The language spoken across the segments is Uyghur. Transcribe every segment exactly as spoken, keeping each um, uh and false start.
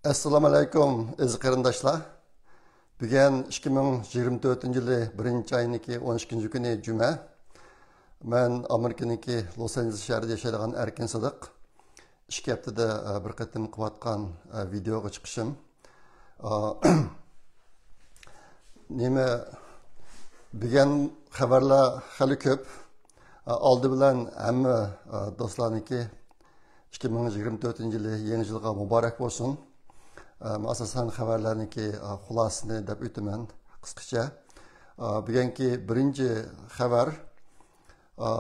ئەسسالامۇ ئەلەيكۇم، ئەزىز قېرىنداشلار. بۈگۈن ئىككى مىڭ يىگىرمە تۆتىنچى يىلى بىرىنچى ئاينىڭكى ئون ئىككىنچى كۈنى، جۈمە. مەن ئامېرىكىنىڭكى لوس ئانژېلېس شەھىرىدە ياشايدىغان ئەركىن سىدىق. ئىككى ھەپتىدە، ئە، بىر قېتىم قىلىۋاتقان، ئە، ۋىدېئوغا چىقىشىم. ئا، نېمە، بۈگۈن خەۋەرلەر خېلى كۆپ. ئا، ئالدى بىلەن ھەممە، ئا، دوستلارنىڭكى ئىككى مىڭ يىگىرمە تۆتىنچى يىلى يېڭى يىلغا مۇبارەك بولسۇن. ئا، مەن ئاساسەن خەۋەرلەرنىڭكى، ئا، خۇلاسىسىنى دەپ ئۆتىمەن قىسقىچە. ئا، بۈگۈنكى بىرىنچى خەۋەر، ئا،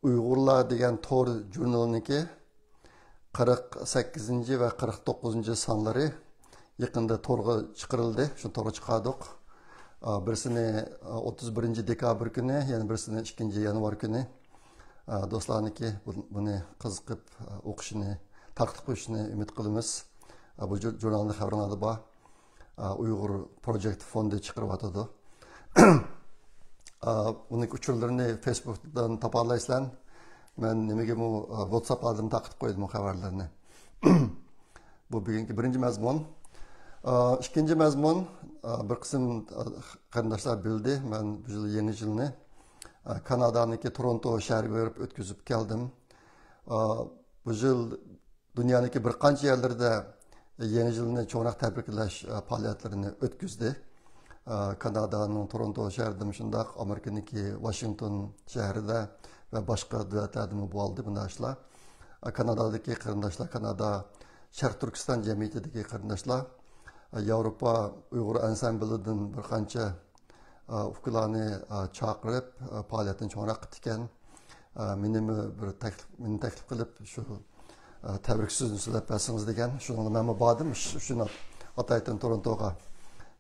ئۇيغۇرلار دېگەن تور ژۇرنىلىنىڭكى قىرىق سەككىزىنچى ۋە قىرىق توققۇزىنچى سانلىرى يېقىندا تورغا چىقىرىلدى. شۇ تورغا چىقاردۇق. ئا، بىرسىنى، ئا، ئوتتۇز بىرىنچى دېكابىر كۈنى، يەنە بىرسىنى ئىككىنچى يانۋار كۈنى. ئا، دوستلارنىڭكى بۇ-، بۇنى قىزىقىپ، ئا، ئوقۇشىنى، تارقىتىپ قويۇشىنى ئۈمىد قىلىمىز. ئا، بۇ ژۇ-، ژۇرنالنى خەۋىرىڭلاردا بار. ئا، ئۇيغۇر پروجېكت فوندى چىقىرىۋاتىدۇ. ئا، ئۇنىڭ ئۇچۇرلىرىنى فېيسبۇكتىن تاپالايسىلەر. مەن نېمىگىمۇ، ئا، ۋاتساپلاردىن تارقىتىپ قويدۇم خەۋەرلەرنى. بۇ بۈگۈنكى بىرىنچى مەزمۇن. ئا، ئىككىنچى مەزمۇن، ئا، بىر قىسىم، ئا، قېرىنداشلار بىلدى. مەن بۇ يىل يېڭى يىلنى، ئا، كانادانىڭكى تورونتو شەھىرىگە بېرىپ ئۆتكۈزۈپ كەلدىم. ئا، بۇ يىل دۇنيانىڭكى بىر قانچە يەرلىرىدە يېڭى يىلنى چوڭراق تەبرىكلەش، ئە، پائالىيەتلىرىنى ئۆتكۈزدى. ئە، كانادانىڭ تورونتو شەھىرىدىمۇ شۇنداق، ئامېرىكىنىڭكى ۋاشىنگتون شەھىرىدە ۋە باشقا دۆلەتلەردىمۇ بولدى بۇنداق ئىشلار. ئە، كانادادىكى قېرىنداشلار، كانادا شەرقىي تۈركىستان جەمئىيىتىدىكى قېرىنداشلار، ئە، ياۋروپا ئۇيغۇر ئانسامبىلىدىن بىر قانچە ئۇكىلارنى چاقىرىپ، پائالىيەتنى چوڭراق قىپتىكەن. مېنىمۇ بىر تەكلىپ، مېنى تەكلىپ قىلىپ، شۇ تەبرىك سۆزىنى سۆزلەپ بەرسىڭىز دېگەن. شۇنىڭغا مەنمۇ باردىم، شۇ، شۇ ئاتايتىن تورونتوغا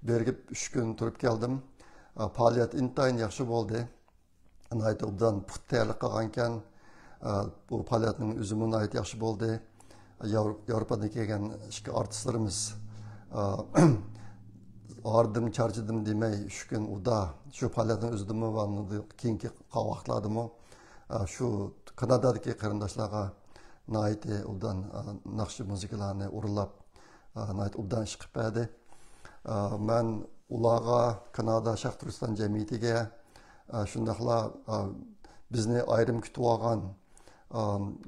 بېرىپ ئۈچ كۈن تۇرۇپ كەلدىم. پائالىيەت ئىنتايىن ياخشى بولدى. ناھايىتى ئوبدان پۇختا تەييارلىق قىلغانىكەن. ئە، بۇ پائالىيەتنىڭ ئۆزىمۇ ناھايىتى ياخشى بولدى. ياۋرو-، ياۋروپادىن كەلگەن ئىككى ئارتىسلىرىمىز، ئە، ھاردىم، چارچىدىم دېمەي، ئۈچ كۈن ئۇدا شۇ پائالىيەتنىڭ ئۆزىدىمۇ ۋە ئۇنىڭدىن كېيىنكى قالغان ۋاقىتلاردىمۇ، ئە، شۇ كانادادىكى قېرىنداشلارغا ناھايىتى ئوبدان، ئە، ناخشا مۇزىكىلارنى ئورۇنلاپ، ئە، ناھايىتى ئوبدان ئىش قىلىپ بەردى. ئە، مەن ئۇلارغا، كانادا شەرقىي تۈركىستان جەمئىيىتىگە، ئە، شۇنداقلا، ئە، بىزنى ئايرىم كۈتۈۋالغان، ئە،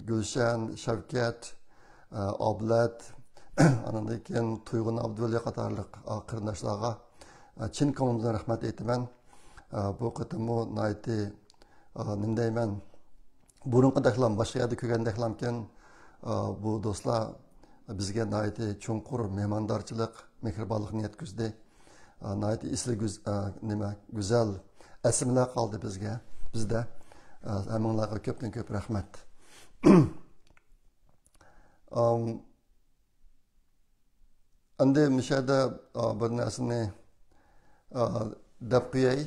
گۈلشەن، شەۋكەت، ئە، ئابلەت، ئاندىن كېيىن تۇيغۇن ئابدۇۋەلى قاتارلىق، ئە، قېرىنداشلارغا، ئە، چىن كۆڭلۈمدىن رەھمەت ئېيتىمەن. ئە، بۇ قېتىممۇ ناھايىتى، ئە، نېمە دەيمەن، بۇرۇنقىدەكلا، باشقا يەردە كۆرگەندەكلامكەن، ئە، بۇ دوستلار بىزگە ناھايىتى چوڭقۇر مېھماندارچىلىق، مېھرىبانلىقنى يەتكۈزدى. ئە، ناھايىتى ئېسىل گۈز-، ئە، نېمە، گۈزەل ئەسلىمىلەر قالدى بىزگە، بىزدە. ئە، ھەممىڭلارغا كۆپتىن كۆپ رەھمەت. ئەم، ئەمدى مۇشۇ يەردە، ئا، بىر نەرسىنى، ئا، دەپ قوياي.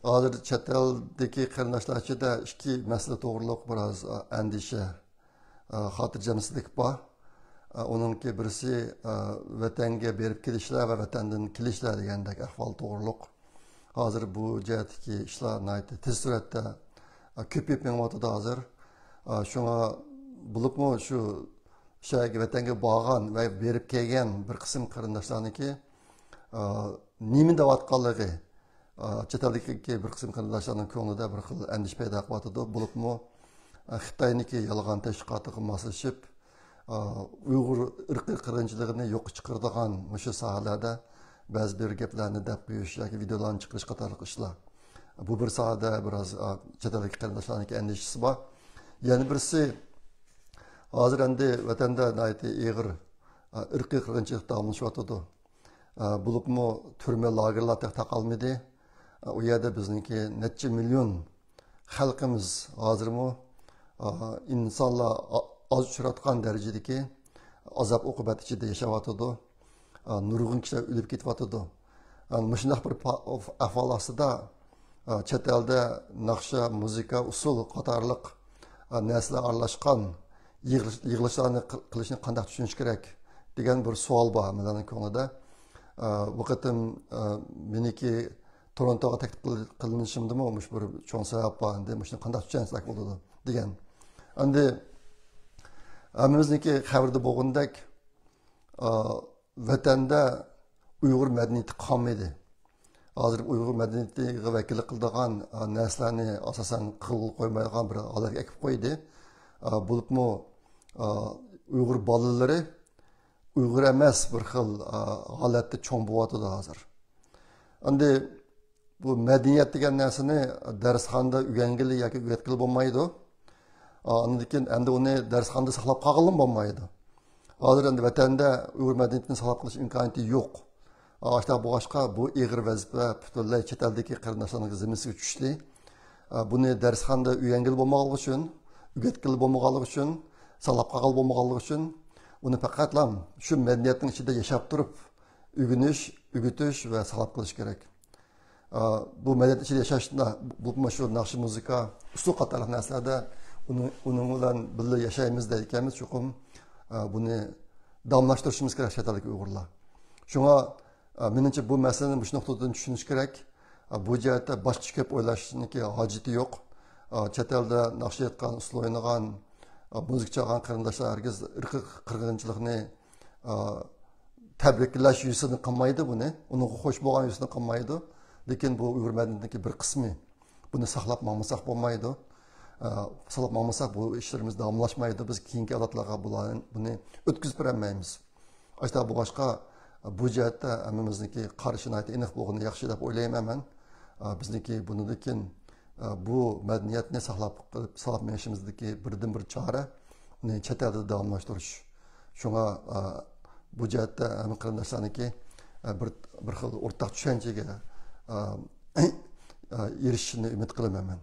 ھازىر چەت ئەلدىكى قېرىنداشلار ئىچىدە ئىككى مەسىلە توغرۇلۇق بىراز، ئا، ئەندىشە، ئا، خاتىرجەمسىزلىك بار. ئا، ئۇنىڭكى بىرسى، ئا، ۋەتەنگە بېرىپ كېلىشلەر ۋە ۋەتەندىن كېلىشلەر دېگەندەك ئەھۋال توغرۇلۇق. ھازىر بۇ جەھەتتىكى ئىشلار ناھايىتى تېز سۈرئەتتە، ئا، كۆپىيىپ مېڭىۋاتىدۇ ھازىر. ئا، شۇڭا بولۇپمۇ شۇ شەھەرگە، ۋەتەنگە بارغان ۋە بېرىپ كەلگەن بىر قىسىم قېرىنداشلارنىڭكى، ئا، نېمە دەۋاتقانلىقى، ئا، چەت ئەلدىكى بىر قىسىم قېرىنداشلارنىڭ كۆڭلىدە بىر خىل ئەندىشە پەيدا قىلىۋاتىدۇ. بولۇپمۇ، ئا، خىتاينىڭكى يالغان تەشۋىقاتىغا ماسلىشىپ، ئا، ئۇيغۇر ئىرقىي قىرغىنچىلىقىنى يوققا چىقىرىدىغان مۇشۇ ساھەلەردە بەزى بىر گەپلەرنى دەپ قويۇش ياكى ۋىدېئولارنى چىقىرىش قاتارلىق ئىشلار. بۇ بىر ساھەدە بىراز، ئا، چەت ئەلدىكى قېرىنداشلارنىڭكى ئەندىشىسى بار. يەنە بىرسى، ھازىر ئەمدى ۋەتەندە ناھايىتى ئېغىر، ئا، ئىرقىي قىرغىنچىلىق داۋاملىشىۋاتىدۇ. ئا، بولۇپمۇ تۈرمە لاگېرلار تېخى تاقالمىدى. ئا، ئۇ يەردە بىزنىڭكى نەچچە مىليون خەلقىمىز ھازىرمۇ، ئا، ئىنسانلار ئا-، ئاز ئۇچرايدىغان دەرىجىدىكى ئازاب ئوقۇبەت ئىچىدە ياشاۋاتىدۇ. ئا، نۇرغۇن كىشىلەر ئۆلۈپ كېتىۋاتىدۇ. ئا، مۇشۇنداق بىر پا-، ئەھۋال ئاستىدا، ئا، چەت ئەلدە ناخشا، مۇزىكا، ئۇسسۇل قاتارلىق، ئا، نەرسىلەر ئارىلاشقان يىغىلىش-، يىغىلىشلارنى قىل-، قىلىشنى قانداق چۈشىنىش كېرەك دېگەن بىر سوئال بار ھەممىلەرنىڭ كۆڭلىدە. ئا، بۇ قېتىم، ئا، مېنىڭكى تورونتوغا تەكلىپ قىل-، قىلىنىشىمدىمۇ مۇشۇ بىر چوڭ سەۋەب بار. ئەمدى مۇشۇنى قانداق چۈشەنسەك بولىدۇ دېگەن. ئەمدى ھەممىمىزنىڭكى خەۋىرىدە بولغىنىدەك، ئا، ۋەتەندە ئۇيغۇر مەدەنىيىتى قالمىدى. ھازىر ئۇيغۇر مەدەنىيىتىگە ۋەكىللىك قىلىدىغان، ئا، نەرسىلەرنى ئاساسەن قىلغىلى قويمايدىغان بىر ھالەتكە ئەكىپ قويدى. ئا، بولۇپمۇ، ئا، ئۇيغۇر بالىلىرى ئۇيغۇر ئەمەس بىر خىل، ئا، ھالەتتە چوڭ بولۇۋاتىدۇ ھازىر. ئەمدى بۇ مەدەنىيەت دېگەن نەرسىنى دەرسخانىدا ئۆگەنگىلى ياكى ئۆگەتكىلى بولمايدۇ. ئا، ئاندىن كېيىن ئەمدى ئۇنى دەرسخانىدا ساقلاپ قالغىلىمۇ بولمايدۇ. ھازىر ئەمدى ۋەتەندە ئۇيغۇر مەدەنىيىتىنى ساقلاپ قېلىش ئىمكانىيىتى يوق. ئا، ئاشۇنداق بولغاچقا بۇ ئېغىر ۋەزىپە پۈتۈنلەي چەت ئەلدىكى قېرىنداشلارنىڭ زىممىسىگە چۈشتى. ئا، بۇنى دەرسخانىدا ئۆگەنگىلى بولمىغانلىقى ئۈچۈن، ئۆگەتكىلى بولمىغانلىقى ئۈچۈن، ساقلاپ قالغىلى بولمىغانلىقى ئۈچۈن ئۇنى پەقەتلا شۇ مەدەنىيەتنىڭ ئىچىدە ياشاپ تۇرۇپ ئۆگىنىش، ئۆگىتىش ۋە ساقلاپ قېلىش كېرەك. ئا، بۇ مەدەنىيەت ئىچىدە ياشاشتا، بولۇپمۇ شۇ ناخشا، مۇزىكا، ئۇسسۇل قاتارلىق نەرسىلەردە ئۇنىڭ، ئۇنىڭ بىلەن بىللە ياشايمىز دەيدىكەنمىز، چوقۇم، ئا، بۇنى داۋاملاشتۇرۇشىمىز كېرەك چەت ئەلدىكى ئۇيغۇرلار. شۇڭا، ئا، مېنىڭچە بۇ مەسىلىنى مۇشۇ نۇقتىدىن چۈشىنىش كېرەك. ئا، بۇ جەھەتتە باشقىچە كۆپ ئويلاشنىڭكى ھاجىتى يوق. ئا، چەت ئەلدە ناخشا ئېيتقان، ئۇسسۇل ئوينىغان، ئا، مۇزىكا چالغان قېرىنداشلار ھەرگىز ئىرقىي قىرغىنچىلىقنى، ئا، تەبرىكلەش يۈزىسىدىن قىلمايدۇ بۇنى. ئۇنىڭغا خوش بولغان يۈزىسىدىن قىلمايدۇ. لېكىن بۇ ئۇيغۇر مەدەنىيىتىنىڭكى بىر قىسمى. بۇنى ساقلاپ ماڭمىساق بولمايدۇ. ئا، ساقلاپ ماڭمىساق بۇ ئىشلىرىمىز داۋاملاشمايدۇ. بىز كېيىنكى ئەۋلادلارغا بۇلارنى، بۇنى ئۆتكۈزۈپ بېرەلمەيمىز. ئاشۇنداق بولغاچقا، بۇ جەھەتتە ھەممىمىزنىڭكى قارىشى ناھايىتى ئېنىق بولغىنى ياخشى دەپ ئويلايمەن مەن. ئا، بىزنىڭكى بۇنىڭدىن كېيىن، ئا، بۇ مەدەنىيەتنى ساقلاپ قېلىپ، ساقلاپ مېڭىشىمىزدىكى بىردىنبىر چارە، ئۇنى چەت ئەلدە داۋاملاشتۇرۇش. شۇڭا، ئا، بۇ جەھەتتە ھەممە قېرىنداشلارنىڭكى، ئا، بىر، بىر خىل ئورتاق چۈشەنچىگە، ئا، ئا، ئېرىشىشىنى ئۈمىد قىلىمەن مەن.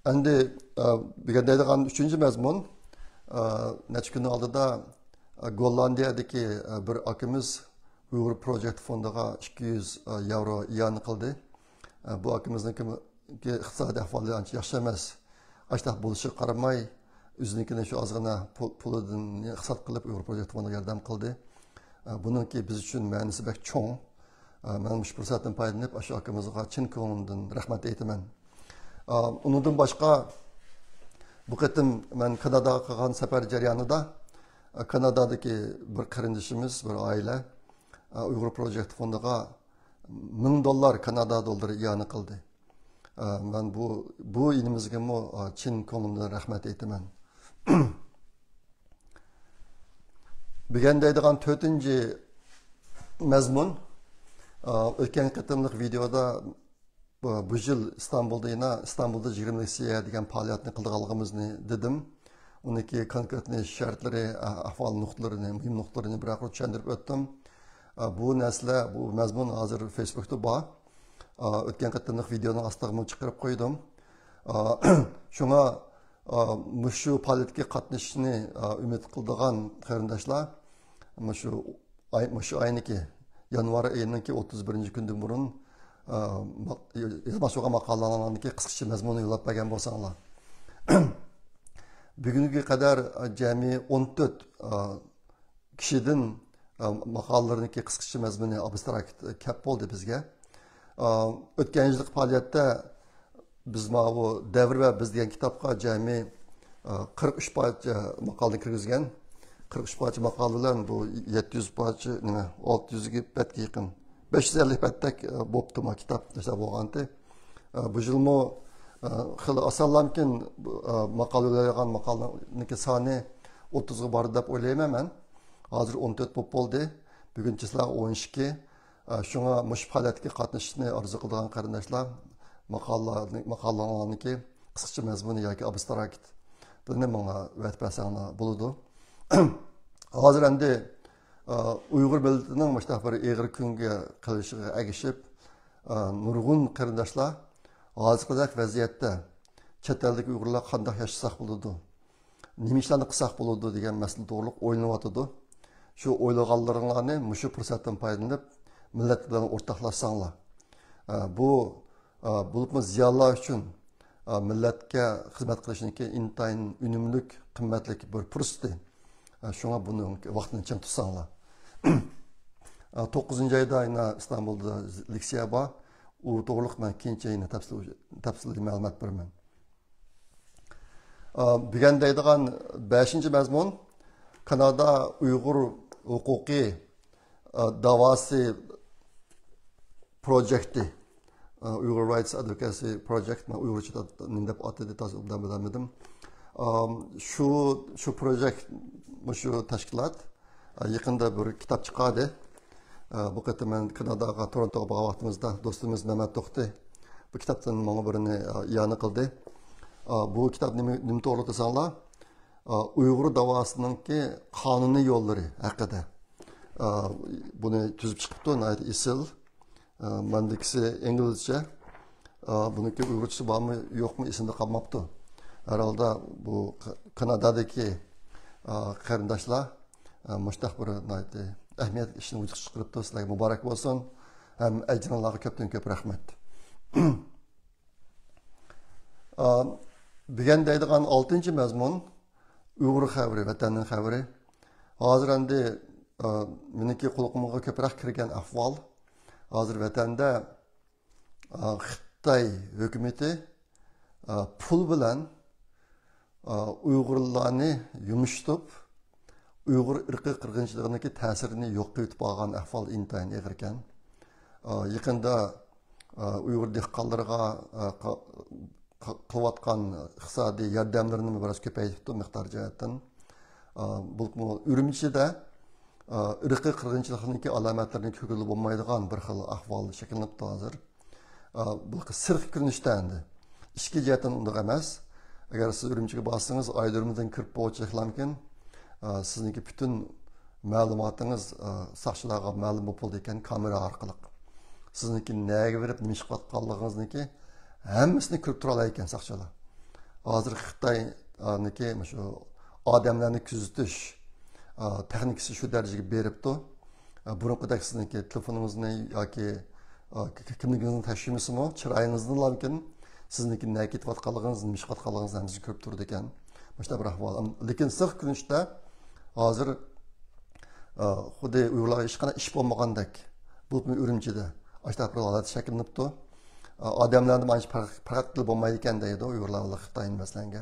ئەمدى، ئا، بۈگۈن دەيدىغان ئۈچىنچى مەزمۇن، ئا، نەچچە كۈننىڭ ئالدىدا، ئا، گوللاندىيەدىكى، ئا، بىر ئاكىمىز ئۇيغۇر پروجېكت فوندىغا ئىككى يۈز ياۋرو ئىئانە قىلدى. ئا، بۇ ئاكىمىزنىڭكى ئىقتىسادىي ئەھۋالى ئانچە ياخشى ئەمەس. ئاشۇنداق بولۇشىغا قارىماي، ئۆزىنىڭكىنى شۇ ئازغىنا پۇ-، پۇلىدىن ئىقتىساد قىلىپ ئۇيغۇر پروجېكت فوندىغا ياردەم قىلدى. ئا، بۇنىڭكى بىز ئۈچۈن مەنىسى بەك چوڭ. ئا، مەن مۇشۇ پۇرسەتتىن پايدىلىنىپ، ئاشۇ ئاكىمىزغا چىن كۆڭلۈمدىن رەھمەت ئېيتىمەن. ئا، ئۇنىڭدىن باشقا، بۇ قېتىم مەن كاناداغا قىلغان سەپەر جەريانىدا، ئا، كانادادىكى بىر قېرىندىشىمىز، بىر ئائىلە، ئا، ئۇيغۇر پروجېكت فوندىغا مىڭ دوللار، كانادا دوللىرى ئىئانە قىلدى. ئا، مەن بۇ، بۇ ئىنىمىزگىمۇ، ئا، چىن كۆڭلۈمدىن رەھمەت ئېيتىمەن. بۈگۈن دەيدىغان تۆتىنچى مەزمۇن، ئا، ئۆتكەن قېتىملىق ۋىدېئودا بۇ، بۇ يىل ئىستانبۇلدا يەنە، ئىستانبۇلدا يىگىرمىلىك سەيياھە دېگەن پائالىيەتنى قىلىدىغانلىقىمىزنى دېدىم. ئۇنىڭكى كونكرېتنى شەرتلىرى، ئە-، ئەھۋال نۇقتىلىرىنى، مۇھىم نۇقتىلىرىنى بىر قۇر چۈشەندۈرۈپ ئۆتتۈم. ئە، بۇ نەرسىلەر، بۇ مەزمۇن ھازىر فېيسبۇكتا بار. ئە، ئۆتكەن قېتىملىق ۋىدېئونىڭ ئاستىغىمۇ چىقىرىپ قويدۇم. ئە، شۇڭا، ئە، مۇشۇ پائالىيەتكە قاتنىشىشنى، ئە، ئۈمىد قىلىدىغان قېرىنداشلار مۇشۇ ئاي، مۇشۇ ئاينىڭكى، يانۋار ئېيىنىڭكى ئوتتۇز بىرىنچى كۈندىن بۇرۇن، ئە، ما-، يازماقچى بولغان ماقالىلەرنىڭكى قىسقىچە مەزمۇنىنى يوللاپ بەرگەن بولساڭلار. بۈگۈنگە قەدەر، ئە، جەمئىي ئون تۆت، ئە، كىشىدىن، ئە، ماقالىلىرىنىڭكى قىسقىچە مەزمۇنى، ئابستراكت، ئە، كەپ بولدى بىزگە. ئە، ئۆتكەن يىلقى پائالىيەتتە بىز ماۋۇ دەۋر ۋە بىز دېگەن كىتابقا جەمئىي، ئە، قىرىق ئۈچ پارچە ماقالىنى كىرگۈزگەن. قىرىق ئۈچ پارچە ماقالە بىلەن بۇ يەتتە يۈز پارچە، نېمە، ئالتە يۈزگە بەتكە يېقىن، بەش يۈز ئەللىك بەتتەك، ئە، بوپتۇ ما كىتاب، نەشر بولغانتى. ئە، بۇ يىلمۇ، ئە، خېلى ئاسانلامكىن، بۇ، ئە، ماقالە يوللايدىغان ماقالىنىڭكى سانى ئوتتۇزغا باردى دەپ ئويلايمەن مەن. ھازىر ئون تۆت بوپ بولدى. بۈگۈن چىسلا ئون ئىككى. ئە، شۇڭا مۇشۇ پائالىيەتكە قاتنىشىشنى ئارزۇ قىلىدىغان قېرىنداشلار ماقالىلارنى، ماقالىلەرنىڭكى قىسقىچە مەزمۇنى ياكى ئابستراكتىنى ماڭا ئەۋەتىپ بەرسەڭلار بولىدۇ. ھازىر ئەمدى، ئە، ئۇيغۇر مىللىتىنىڭ مۇشۇنداق بىر ئېغىر كۈنگە قېلىشىغا ئەگىشىپ، ئە، نۇرغۇن قېرىنداشلار ھازىرقىدەك ۋەزىيەتتە چەت ئەلدىكى ئۇيغۇرلار قانداق ياشىساق بولىدۇ؟ نېمە ئىشلارنى قىلساق بولىدۇ دېگەن مەسىلە توغرىلىق ئويلىنىۋاتىدۇ. شۇ ئويلىغانلىرىڭلارنى مۇشۇ پۇرسەتتىن پايدىلىنىپ، مىللەت بىلەن ئورتاقلاشساڭلار. ئە، بۇ، ئە، بولۇپمۇ زىيالىيلار ئۈچۈن، ئە، مىللەتكە خىزمەت قىلىشنىڭكى ئىنتايىن ئۈنۈملۈك، قىممەتلىك بىر پۇرسىتى. ئە، شۇڭا بۇنىڭ ۋاقتىنى چىڭ تۇتساڭلار. ئە، توققۇزىنچى ئايدا يەنە ئىستانبۇلدا لېكسىيە بار. ئۇ توغرىلىق مەن كېيىنچە يەنە تەپسىلىي، تەپسىلىي مەلۇمات بېرىمەن. ئا، بۈگۈن دەيدىغان بەشىنچى مەزمۇن، كانادا ئۇيغۇر ھوقۇقى، ئە، داۋاسى پروجېكتى، ئە، Uyghur Rights Advocacy Project، مەن ئۇيغۇرچە نېمە دەپ ئاتىدى، تازا ئوبدان بىلەلمىدىم. ئام، شۇ، شۇ پروجېكت، شۇ تەشكىلات، ئە، يېقىندا بىر كىتاب چىقاردى. ئە، بۇ قېتىم مەن كاناداغا، تورونتوغا بارغان ۋاقتىمىزدا دوستىمىز مەمەت توختى بۇ كىتابتىن ماڭا بىرنى، ئە، ئىئانە قىلدى. ئە، بۇ كىتاب نېمە، نېمە توغرىلىق دېسەڭلار، ئۇيغۇر داۋاسىنىڭكى قانۇنىي يوللىرى ھەققىدە. بۇنى تۈزۈپ چىقىپتۇ، ناھايىتى ئېسىل. ماندىكىسى ئىنگلىزچە. بۇنىڭكى ئۇيغۇرچىسى بارمۇ، يوقمۇ، ئېسىمدە قالماپتۇ. ھەر ھالدا بۇ كانادادىكى قېرىنداشلار مۇشۇنداق بىر ناھايىتى ئەھمىيەتلىك ئىشنى ۋۇجۇدقا چىقىرىپتۇ. سىلەرگە مۇبارەك بولسۇن ھەم ئەجرىڭلارغا كۆپتىن كۆپ رەھمەت. ئا، بۈگۈن دەيدىغان ئالتىنچى مەزمۇن ئۇيغۇر خەۋىرى، ۋەتەننىڭ خەۋىرى. ھازىر ئەمدى، ئا، مېنىڭكى قۇلىقىمغا كۆپرەك كىرگەن ئەھۋال، ھازىر ۋەتەندە، ئا، خىتاي ھۆكۈمىتى، ئا، پۇل بىلەن ئۇيغۇرلارنى يۇمشىتىپ، ئۇيغۇر ئىرقىي قىرغىنچىلىقىنىڭكى تەسىرىنى يوق قىلىۋېتىپ بارغان ئەھۋال ئىنتايىن ئېغىركەن. يېقىندا ئۇيغۇر دېھقانلىرىغا قىلىۋاتقان ئىقتىسادىي ياردەملىرىنى بىراز كۆپەيتىپتۇ مىقدار جەھەتتىن. بولۇپمۇ ئۈرۈمچىدە ئىرقىي قىرغىنچىلىقنىڭكى ئالامەتلىرىنى كۆرگىلى بولمايدىغان بىر خىل ئەھۋال شەكىللىنىپتۇ ھازىر. بۇ سىرتقى كۆرۈنۈشتە ئەمدى ئىچكى جەھەتتىن ئۇنداق ئەمەس. ئەگەر سىز ئۈرۈمچىگە بارسىڭىز، ئايرودرومدىن كىرىپ بولغۇچە ئېلانكەن، سىزنىڭكى پۈتۈن مەلۇماتىڭىز ساقچىلارغا مەلۇم بولۇپ بولىدىكەن، كامېرا ئارقىلىق. سىزنىڭكى نەگە بېرىپ نېمە ئىش قىلىۋاتقانلىقىڭىزنىڭكى ھەممىسىنى كۆرۈپ تۇرالايدىكەن ساقچىلار. ھازىر خىتاينىڭكى مۇشۇ ئادەملەرنى كۆزىتىش تېخنىكىسى شۇ دەرىجىگە بېرىپتۇ. بۇرۇنقىدەك سىزنىڭكى تېلېفونىڭىزنى ياكى كىملىكىڭىزنى تەكشۈرمىسىمۇ، چىرايىڭىزنىلا لېكىن سىزنىڭكى نەگە كېتىۋاتقانلىقىڭىزنى، نېمە ئىش قىلىۋاتقانلىقىڭىزنى ھەممىسىنى كۆرۈپ تۇرىدىكەن. مۇشۇنداق بىر ئەھۋال. لېكىن سىرتقى كۆرۈنۈشتە ھازىر خۇددى ئۇيغۇرلارغا ھېچقانداق ئىش بولمىغاندەك، بولۇپمۇ ئۈرۈمچىدە ئاشۇنداق بىر ھالەت شەكىللىنىپتۇ. ئادەملەردىن ئانچە پەرق، پەرق قىلىپ بولمايدىكەن دەيدۇ ئۇيغۇرلار بىلەن خىتاينى مەسىلەنگە.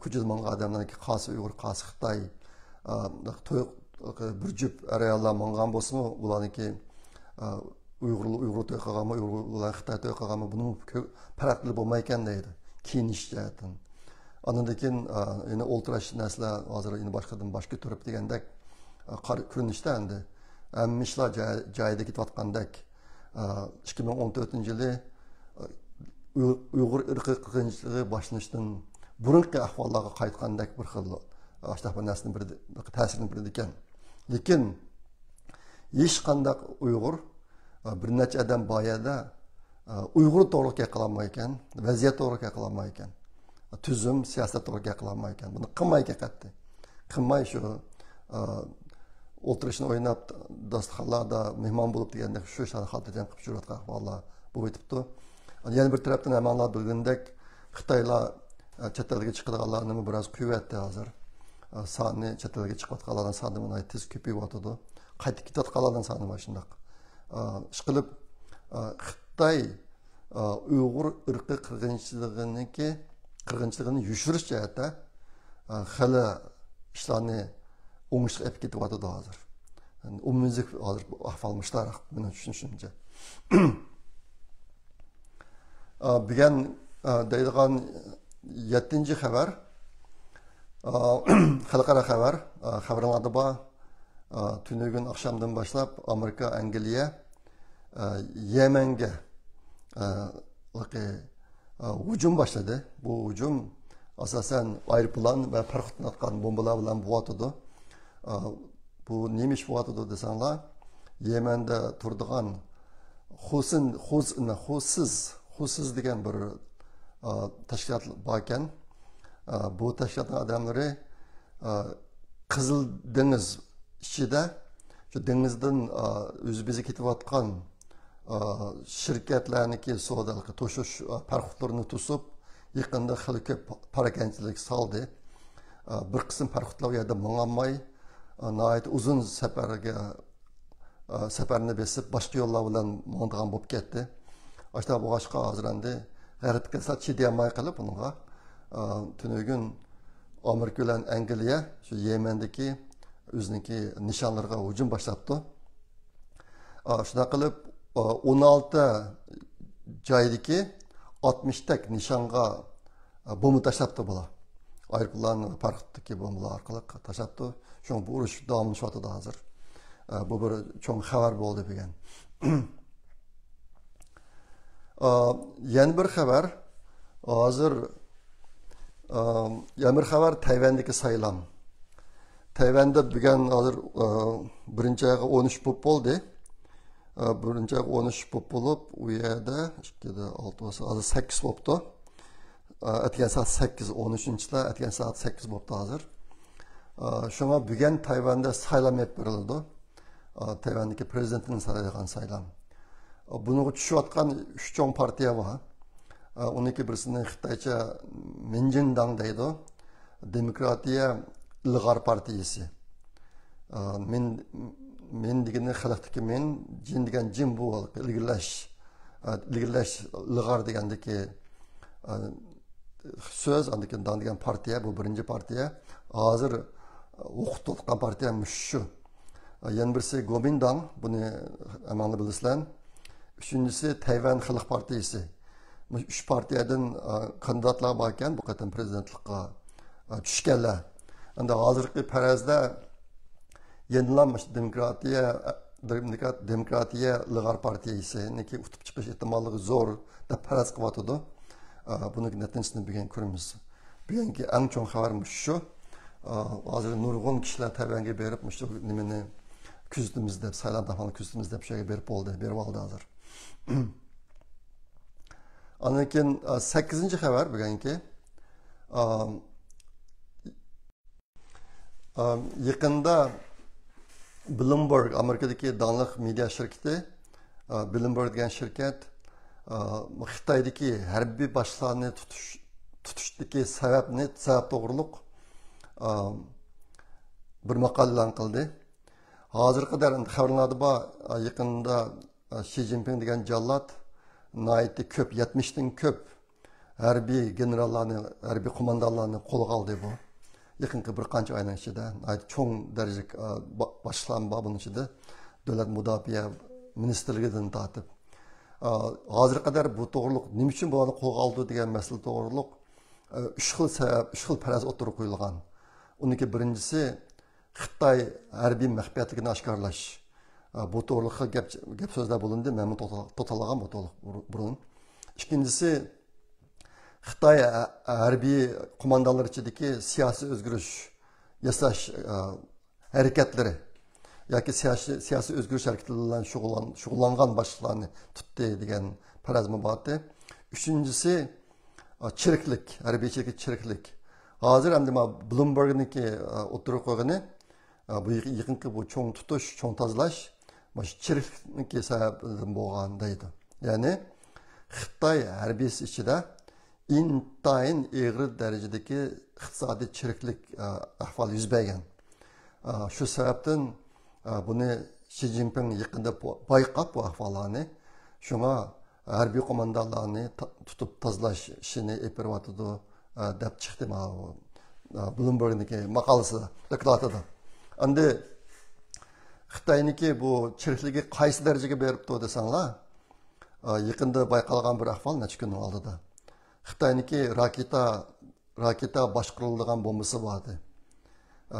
كوچىدا ماڭغان ئادەملەرنىڭكى قاسى ئۇيغۇر، قاسى خىتاي، توي، بىر جۈپ ئەر-ئاياللار ماڭغان بولسىمۇ، ئۇلارنىڭكى ئۇيغۇر، ئۇيغۇر توي قىلغانمۇ، ئۇيغۇر بىلەن خىتاي توي قىلغانمۇ، بۇنىڭ پەرق قىلىپ بولمايدىكەن دەيدۇ. كىيىنىش جەھەتتىن. ئاندىن كېيىن، ئە، يەنە ئولتۇراش نەرسىلەر ھازىر يەنە باشقىدىن باش كۆتۈرۈپ دېگەندەك، ئە، قار-، كۆرۈنۈشتە ئەمدى ھەممە ئىشلار جاي-، جايىدا كېتىۋاتقاندەك، ئە، ئىككى مىڭ ئون تۆتىنچى يىلى، ئە، ئۇي-، ئۇيغۇر ئىرقىي قىرغىنچىلىقى باشلىنىشتىن بۇرۇنقى ئەھۋاللارغا قايتقاندەك بىر خىل، ئە، ئاشۇنداق بىر نەرسىنى بىر، بىر تەسىرىنى بېرىدىكەن. لېكىن ھېچقانداق ئۇيغۇر، ئە، بىر نەچچە ئادەم بار يەردە، ئۇيغۇر توغرا گەپ قىلالمايدىكەن، ۋەزىيەت توغرا گەپ قىلالمايدىكەن. تۈزۈم، سىياسەت توغرا گەپ قىلالمايدىكەن. بۇنى قىلمايدىكەن قەتئىي. قىلماي شۇ، ئولتۇرۇشنى ئويناپ، داستىخانلاردا مېھمان بولۇپ دېگەندەك شۇ ھالدا جەم قىلىپ يۈرۈۋاتقان ئەھۋاللار بولۇپ ئۆتۈپتۇ. يەنە بىر تەرەپتىن ھەممەڭلار بىلگىنىدەك خىتايلار، چەت ئەلگە چىقىدىغانلارنى بىراز قويۇۋەتتى ھازىر. سانى، چەت ئەلگە چىقىۋاتقانلارنىڭ سانى ناھايىتى تېز كۆپىيىۋاتىدۇ. قايتىپ كېتىۋاتقانلارنىڭ سانى مانا شۇنداق. ئىشقىلىپ، خىتاي ئۇيغۇر ئىرقىي قىرغىنچىلىقىنىڭكى، قىرغىنچىلىقىنى يوشۇرۇش جەھەتتە خېلى ئىشلارنى ئوڭۇشلۇق ئېلىپ كېتىۋاتىدۇ ھازىر. يەنى ئومۇميۈزلۈك ھازىر بۇ ئەھۋال مۇشۇنداق، مېنىڭ چۈشىنىشىمچە. بۈگۈن دەيدىغان يەتتىنچى خەۋەر، خەلقئارا خەۋەر، خەۋىرىڭلاردا بار. تۈنۈگۈن ئاخشامدىن باشلاپ ئامېرىكا، ئەنگلىيە، يەمەنگە، ھۇجۇم باشلىدى. بۇ ھۇجۇم ئاساسەن ئايروپىلان ۋە پاراخوتتىن ئاتقان بومبىلار بىلەن بولۇۋاتىدۇ. بۇ نېمە ئىش بولۇۋاتىدۇ دېسەڭلار، يەمەندە تۇرىدىغان خۇسىن، خۇز-، نە، خۇسىز، خۇسىز دېگەن بىر، ئا، تەشكىلات باركەن. ئا، بۇ تەشكىلاتنىڭ ئادەملىرى، ئا، قىزىل دېڭىز ئىچىدە، شۇ دېڭىزدىن، ئا، ئۆزى بېزى كېتىۋاتقان، ئا، شىركەتلەرنىڭكى سودا توشۇش، ئا، پاراخوتلىرىنى توسۇپ، يېقىندا خېلى كۆپ پاراكەندىچىلىك سالدى. ئا، بىر قىسىم پاراخوتلار ئۇ يەردە ماڭالماي، ئا، ناھايىتى ئۇزۇن سەپەرگە، ئا، سەپەرنى بېسىپ، باشقا يوللار بىلەن ماڭىدىغان بولۇپ كەتتى. ئاشۇنداق بولغاچقا، ھازىر ئەمدى غەربكە سەل چىدىيالماي قېلىپ، بۇنىڭغا، ئا، تۈنۈگۈن ئامېرىكا بىلەن ئەنگلىيە شۇ يەمەندىكى، ئۆزىنىڭكى نىشانلىرىغا ھۇجۇم باشلاپتۇ. ئا، شۇنداق قىلىپ، ئا، ئون ئالتە جايدىكى ئاتمىش تەك نىشانغا، ئا، بومبا تاشلاپتۇ بۇلار. ئايروپىلان، پاراخوتتىكى بومبىلار ئارقىلىق تاشلاپتۇ. شۇڭا بۇ ئۇرۇش داۋاملىشىۋاتىدۇ ھازىر. ئا، بۇ بىر چوڭ خەۋەر بولدى بۈگۈن. ئا، يەنە بىر خەۋەر. ھازىر، ئا، يەنە بىر خەۋەر تەيۋەندىكى سايلام. تەيۋەندە بۈگۈن ھازىر، ئا، بىرىنچى ئايغا ئون ئۈچ بوپ بولدى. ئا، بىرىنچى ئايغا ئون ئۈچ بوپ بولۇپ، ئۇ يەردە ئىككىدە ئالتە بولسا، ھازىر سەككىز بوپتۇ. ئا، ئەتىگەن سائەت سەككىز، ئون ئۈچىنچى ئايدا ئەتىگەن سائەت سەككىز بوپتۇ ھازىر. ئا، شۇڭا بۈگۈن تەيۋەندە سايلام ئېلىپ بېرىلىدۇ. ئا، تەيۋەندىكى پرېزىدېنتنى سايلايدىغان سايلام. ئا، بۇنىڭغا چۈشۈۋاتقان ئۈچ چوڭ پارتىيە بار. ئا، ئۇنىڭكى بىرسىنى خىتايچە مىنجىنداڭ دەيدۇ. دېموكراتىيە ئىلغار پارتىيىسى. ئا، مىن، مىن دېگىنى خەلقتىكى مىن، جىن دېگەن جىن بۇ ئىلگىرىلەش. ئا، ئىلگىرىلەش ئىلغار دېگەندىكى، ئا، سۆز، ئاندىن كېيىن داڭ دېگەن پارتىيە، بۇ بىرىنچى پارتىيە. ھازىر ھوقۇق تۇتقان پارتىيە مۇشۇ شۇ. يەنە بىرسى گومىنداڭ، بۇنى ھەممىڭلار بىلىسىلەر. ئۈچىنچىسى تەيۋەن خەلق پارتىيىسى. مۇشۇ ئۈچ پارتىيەدىن، ئا، كاندىداتلار بار ئىكەن، بۇ قېتىم پرېزىدېنتلىققا، ئا، چۈشكەنلەر. ئەمدى ھازىرقى پەرەزدە يەنىلا مۇشۇ دېموكراتىيە، دېموكرات-، دېموكراتىيە ئىلغار پارتىيىسىنىڭكى ئۇتۇپ چىقىش ئېھتىماللىقى زور دەپ پەرەز قىلىۋاتىدۇ. ئا، بۇنىڭ نەتىجىسىنى بۈگۈن كۆرىمىز. بۈگۈنكى ئەڭ چوڭ خەۋەر مۇشۇ شۇ. ئا، ھازىر نۇرغۇن كىشىلەر تەيۋەنگە بېرىپ، مۇشۇ نېمىنى كۆزىتىمىز دەپ، سايلام داپالىنى كۆزىتىمىز دەپ، شۇ يەرگە بېرىپ بولدى، بېرىپ ئالدى ھازىر. ئاندىن كېيىن، ئا، سەككىزىنچى خەۋەر بۈگۈنكى. ئا، ئا، يېقىندا بلومبېرگ، ئامېرىكىدىكى داڭلىق مېدىيا شىركىتى، ئا، بلومبېرگ دېگەن شىركەت، ئا، خىتايدىكى ھەربىي باشلىقلارنى تۇتۇش، تۇتۇشتىكى سەۋەبنى، سەۋەب توغرۇلۇق، ئا، بىر ماقالە ئېلان قىلدى. ھازىرغا قەدەر خەۋەرلەردە بار، ئا، يېقىندا، ئا، شى جىنپىڭ دېگەن جاللات ناھايىتى كۆپ، يەتمىشتىن كۆپ ھەربىي گېنېراللارنى، ھەربىي قوماندانلارنى قولغا ئالدى بۇ. يېقىنقى بىر قانچە ئاينىڭ ئىچىدە ناھايىتى چوڭ دەرىجىلىك، ئا، با-، باشلىقلارمۇ بار بۇنىڭ ئىچىدە. دۆلەت مۇداپىئە مىنىستىرلىكىدىن تارتىپ. ئا، ھازىرغا قەدەر بۇ توغرۇلۇق، نېمە ئۈچۈن بۇلارنى قولغا ئالدى دېگەن مەسىلە توغرۇلۇق، ئا، ئۈچ خىل سەۋەب، ئۈچ خىل پەرەز ئوتتۇرىغا قويۇلغان. ئۇنىڭكى بىرىنچىسى، خىتاي ھەربىي مەخپىيەتلىكىنى ئاشكارىلاش. ئا، بۇ توغرىلىق گەپ، گەپ سۆزلەر بولۇندى، مەنمۇ توختال-، توختالغان بۇ توغرىلىق بۇر-، بۇرۇن. ئىككىنچىسى، خىتاي ھە-، ھەربىي قوماندانلىرى ئىچىدىكى سىياسىي ئۆزگىرىش ياساش، ئا، ھەرىكەتلىرى ياكى سىياسىي، سىياسىي ئۆزگىرىش ھەرىكىتى بىلەن شۇغۇللان-، شۇغۇللانغان باشلىقلارنى تۇتتى دېگەن پەرەزمۇ بار ئىدى. ئۈچىنچىسى، ئا، چىرىكلىك، ھەربىي چىرىكلىك. ھازىر ئەمدى مانا بلومبېرگنىڭكى، ئا، ئوتتۇرىغا قويغىنى، ئا، بۇ يېقىنقى بۇ چوڭ تۇتۇش، چوڭ تازىلاش مانا شۇ چىرىكلىكنىڭكى سەۋەبىدىن بولغان دەيدۇ. يەنى خىتاي ھەربىيسى ئىچىدە ئىنتايىن ئېغىر دەرىجىدىكى ئىقتىسادىي چىرىكلىك، ئە، ئەھۋالى يۈز بەرگەن. ئە، شۇ سەۋەبتىن، ئە، بۇنى شى جىنپىڭ يېقىندا بۇ-، بايقاپ بۇ ئەھۋاللارنى، شۇڭا ھەربىي قوماندانلارنى تا-، تۇتۇپ تازىلاش ئىشىنى ئېلىپ بېرىۋاتىدۇ، ئە، دەپ چىقتى ماۋۇ، ئە، بلومبېرگنىڭكى ماقالىسىدا، دوكلاتىدا. ئەمدى خىتاينىڭكى بۇ چىرىكلىكى قايسى دەرىجىگە بېرىپتۇ دېسەڭلار، ئە، يېقىندا بايقالغان بىر ئەھۋال نەچچە كۈننىڭ ئالدىدا. خىتاينىڭكى راكېتا، راكېتا باشقۇرۇلىدىغان بومبىسى بار ئىدى. ئە،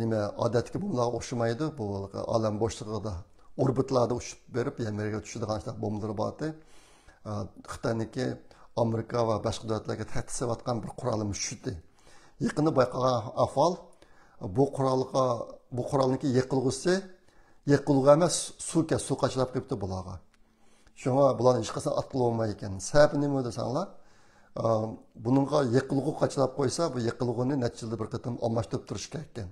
نېمە، ئادەتتىكى بومبىلارغا ئوخشىمايدۇ. بۇ ئالەم بوشلۇقىدا، ئوربىتىلاردا ئۇچۇپ بېرىپ، يەر مېرىگە چۈشىدىغان شۇنداق بومبىلىرى بار ئىدى. ئە، خىتاينىڭكى ئامېرىكا ۋە باشقا دۆلەتلەرگە تەھدىت سېلىۋاتقان بىر قورالى مۇشۇ ئىدى. يېقىندا بايقالغان ئەھۋال، بۇ قورالغا، بۇ قورالنىڭكى يېقىلغۇسى، يېقىلغۇ ئەمەس، سۇ، سۇ قاچىلاپ قېلىپتۇ بۇلارغا. شۇڭا بۇلارنى ھېچقاچان ئاتقىلى بولمايدىكەن. سەۋەبى نېمە دېسەڭلار، ئا، بۇنىڭغا يېقىلغۇ قاچىلاپ قويسا، بۇ يېقىلغۇنى نەچچە يىلدا بىر قېتىم ئالماشتۇرۇپ تۇرۇش كېرەككەن.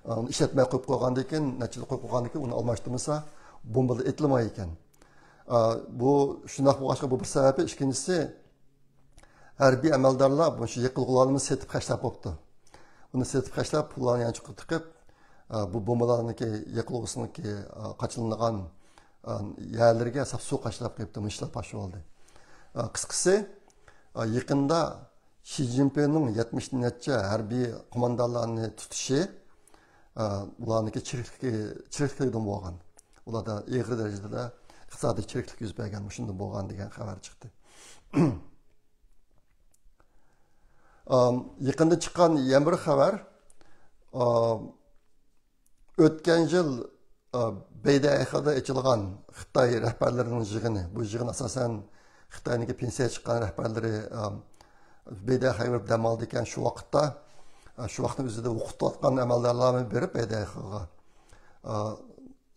ئا، ئۇنى ئىشلەتمەي قويۇپ قويغاندىن كېيىن، نەچچە يىل قويۇپ قويغاندىن كېيىن ئۇنى ئالماشتۇرمىسا، بومبىلار ئېتىلمايدىكەن. ئا، بۇ شۇنداق بولغاچقا، بۇ بىر سەۋەبى. ئىككىنچىسى، ھەربىي ئەمەلدارلار مۇشۇ يېقىلغۇلارنى سېتىپ خەجلەپ بوپتۇ. ئۇنى سېتىپ خەجلەپ، پۇللارنى يانچۇققا تىقىپ، ئا، بۇ بومبىلارنىڭكى يېقىلغۇسىنىڭكى، ئا، قاچىلىنىدىغان، ئا، يەرلىرىگە ساپ سۇ قاچىلاپ قويۇپتۇ، مۇشۇ ئىشلار پاش بولدى. ئا، قىسقىسى، ئا، يېقىندا شى جىنپىڭنىڭ يەتمىش نەچچە ھەربىي قوماندانلارنى تۇتۇشى، ئە، ئۇلارنىڭكى چىرىكلىكى، چىرىكلىكىدىن بولغان. ئۇلاردا ئېغىر دەرىجىدە ئىقتىسادىي چىرىكلىك يۈز بەرگەن، مۇشۇندىن بولغان دېگەن خەۋەر چىقتى. ئام، يېقىندا چىققان يەنە بىر خەۋەر. ئام، ئۆتكەن يىل، ئا، بەيدەخەدە ئېچىلغان خىتاي رەھبەرلىرىنىڭ يىغىنى. بۇ يىغىن ئاساسەن خىتاينىڭكى پېنسىيەگە چىققان رەھبەرلىرى، ئا، بەيدەخەگە بېرىپ دەم ئالىدىكەن. شۇ ۋاقىتتا، ئا، شۇ ۋاقىتنىڭ ئۆزىدە ھوقۇق تۇتۇۋاتقان ئەمەلدارلارمۇ بېرىپ بەيدەخەگە، ئا،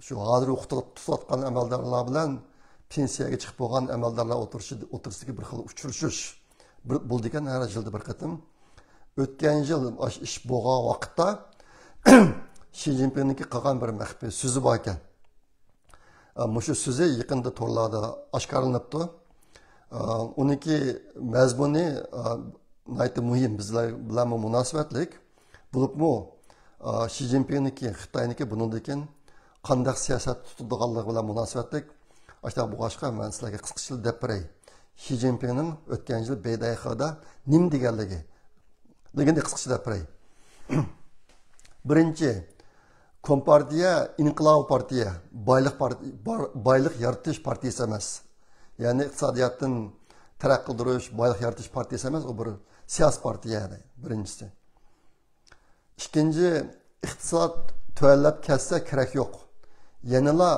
شۇ ھازىر ھوقۇق تۇتۇۋاتقان ئەمەلدارلار بىلەن پېنسىيەگە چىقىپ بولغان ئەمەلدارلار ئوتتۇرىسى-، ئوتتۇرىسىدىكى بىر خىل ئۇچرىشىش بىر بولىدىكەن، ھەر يىلدا بىر قېتىم. ئۆتكەن يىل ئاشۇ ئىش بولغان ۋاقىتتا شى جىنپىڭنىڭكى قىلغان بىر مەخپىي سۆزى بار ئىكەن. ئە، مۇشۇ سۆزى يېقىندا تورلاردا ئاشكارىلىنىپتۇ. ئە، ئۇنىڭكى مەزمۇنى، ئە، ناھايىتى مۇھىم، بىزلەر بىلەنمۇ مۇناسىۋەتلىك. بولۇپمۇ، ئە، شى جىنپىڭنىڭكى، خىتاينىڭكى بۇنىڭدىن كېيىن قانداق سىياسەت تۇتىدىغانلىقى بىلەن مۇناسىۋەتلىك. ئاشۇنداق بولغاچقا، مەن سىلەرگە قىسقىچە دەپ بېرەي. شى جىنپىڭنىڭ ئۆتكەن يىل بەيدەخەدە نېمە دېگەنلىكى، دېگەننى قىسقىچە دەپ بېرەي. بىرىنچى، كومپارتىيە ئىنقىلابىي پارتىيە، بايلىق پارت-، بار-، بايلىق يارىتىش پارتىيىسى ئەمەس. يەنى ئىقتىسادىياتتىن تەرەققىي قىلدۇرۇش، بايلىق يارىتىش پارتىيىسى ئەمەس، ئۇ بىر سىياسىي پارتىيە، بىرىنچىسى. ئىككىنچى، ئىقتىساد تۆۋەنلەپ كەتسە كېرەك يوق. يەنىلا